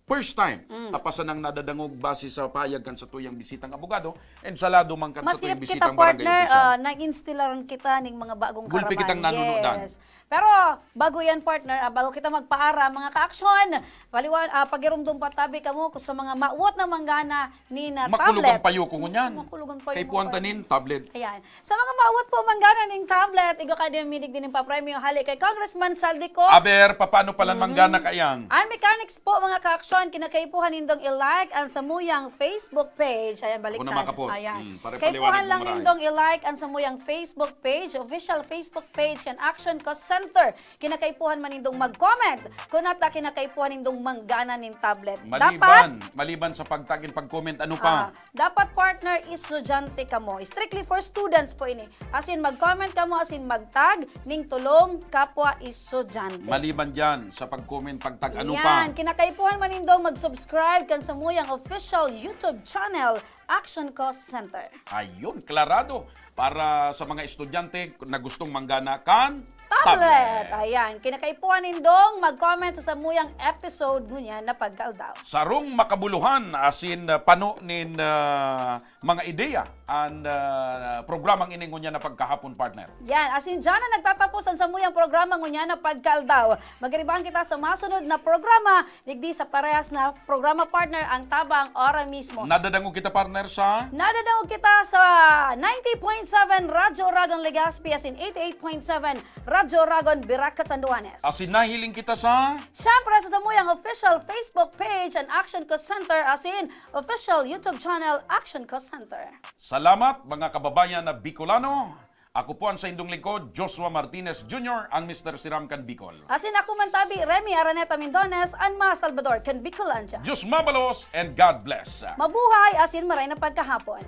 first time Mm. tapasan ang nadadangog base sa pahayag kan satuyang bisitang abogado and sa lado man kan Maski satuyang kita, bisitang barangay partner, official. Ah, na-instilaran kita ning mga bagong Gulpi karaman. kitang nanunudan. Yes. Pero bago yan, partner, ah, bago kita magpaara, mga ka-aksyon, paliwan, ah, pagirumdom pa tabi kamo kung sa mga mawot na manggana ni na Makulog tablet. ang payo ko ngunyan. Makulog ang payo Kay mo, puwanta partner. Nin, tablet. Ayan. Sa mga mawot po manggana ning tablet, igwa ka din minig din ng papremyo. Hali kay Congressman Zaldy Co. Aber, paano palan manggana kayang? Ang mechanics po, mga ka-aksyon, kinakaipuhan nindong i-like ang samuyang Facebook page. Ayan, balik Ako na makapot. Mm, para Kaipuhan paliwanag lang mo, Maray. nindong i-like ang samuyang Facebook page, official Facebook page kan Action Co Center. Kinakaipuhan man nindong mag-comment. Kung nata kinakaipuhan nindong manggana ning tablet. Maliban, maliban sa pagtagin pag-comment, ano pa? Ah, dapat, partner, estudyante kamo. Strictly for students po ini. As in, mag-comment kamo, as in, mag-tag ning tulong kapwa estudyante. Maliban dyan, sa pag-comment, pag-tag, ano pa? Yan, kinakaipuhan man nindong mag-subscribe kan samuyang official YouTube channel, Action Co Center. Ayun, klarado. Para sa mga estudyante na gustong manggana kan Tablet. Ayan, kinakaipuhan nindong mag-comment sa samuyang episode ngunyan na pagkaaldaw. Sarong makabuluhan asin uh, pano nin uh, mga ideya an uh, programang ini ngunyan na pagkahapon, partner. Yan, asin dyan na nagtatapos ang samuyang programa ngunyan na pagkaaldaw. Magiribahan kita sa masunod na programa, digdi sa parehas na programa, partner, ang tabang ora mismo. Nadadangog kita, partner, sa Nadadangog kita sa ninety point seven Radyo Oragon Legazpi, asin eighty-eight point seven Radyo Oragon Virac, Catanduanes. Asin nahiling kita sa Siyempre, sa samuyang official Facebook page an Action Co Center, asin official YouTube channel Action Co Center. Salamat, mga kababayan na Bicolano. Ako po ang saindong lingkod, Joshua Martinez Junior, ang Mister Siram kan Bicol. Asin ako man tabi, Remy Araneta Mindones, an mga Salbador kan Bicolandia. Diyos mabalos and God bless. Mabuhay asin maray na pagkahapon.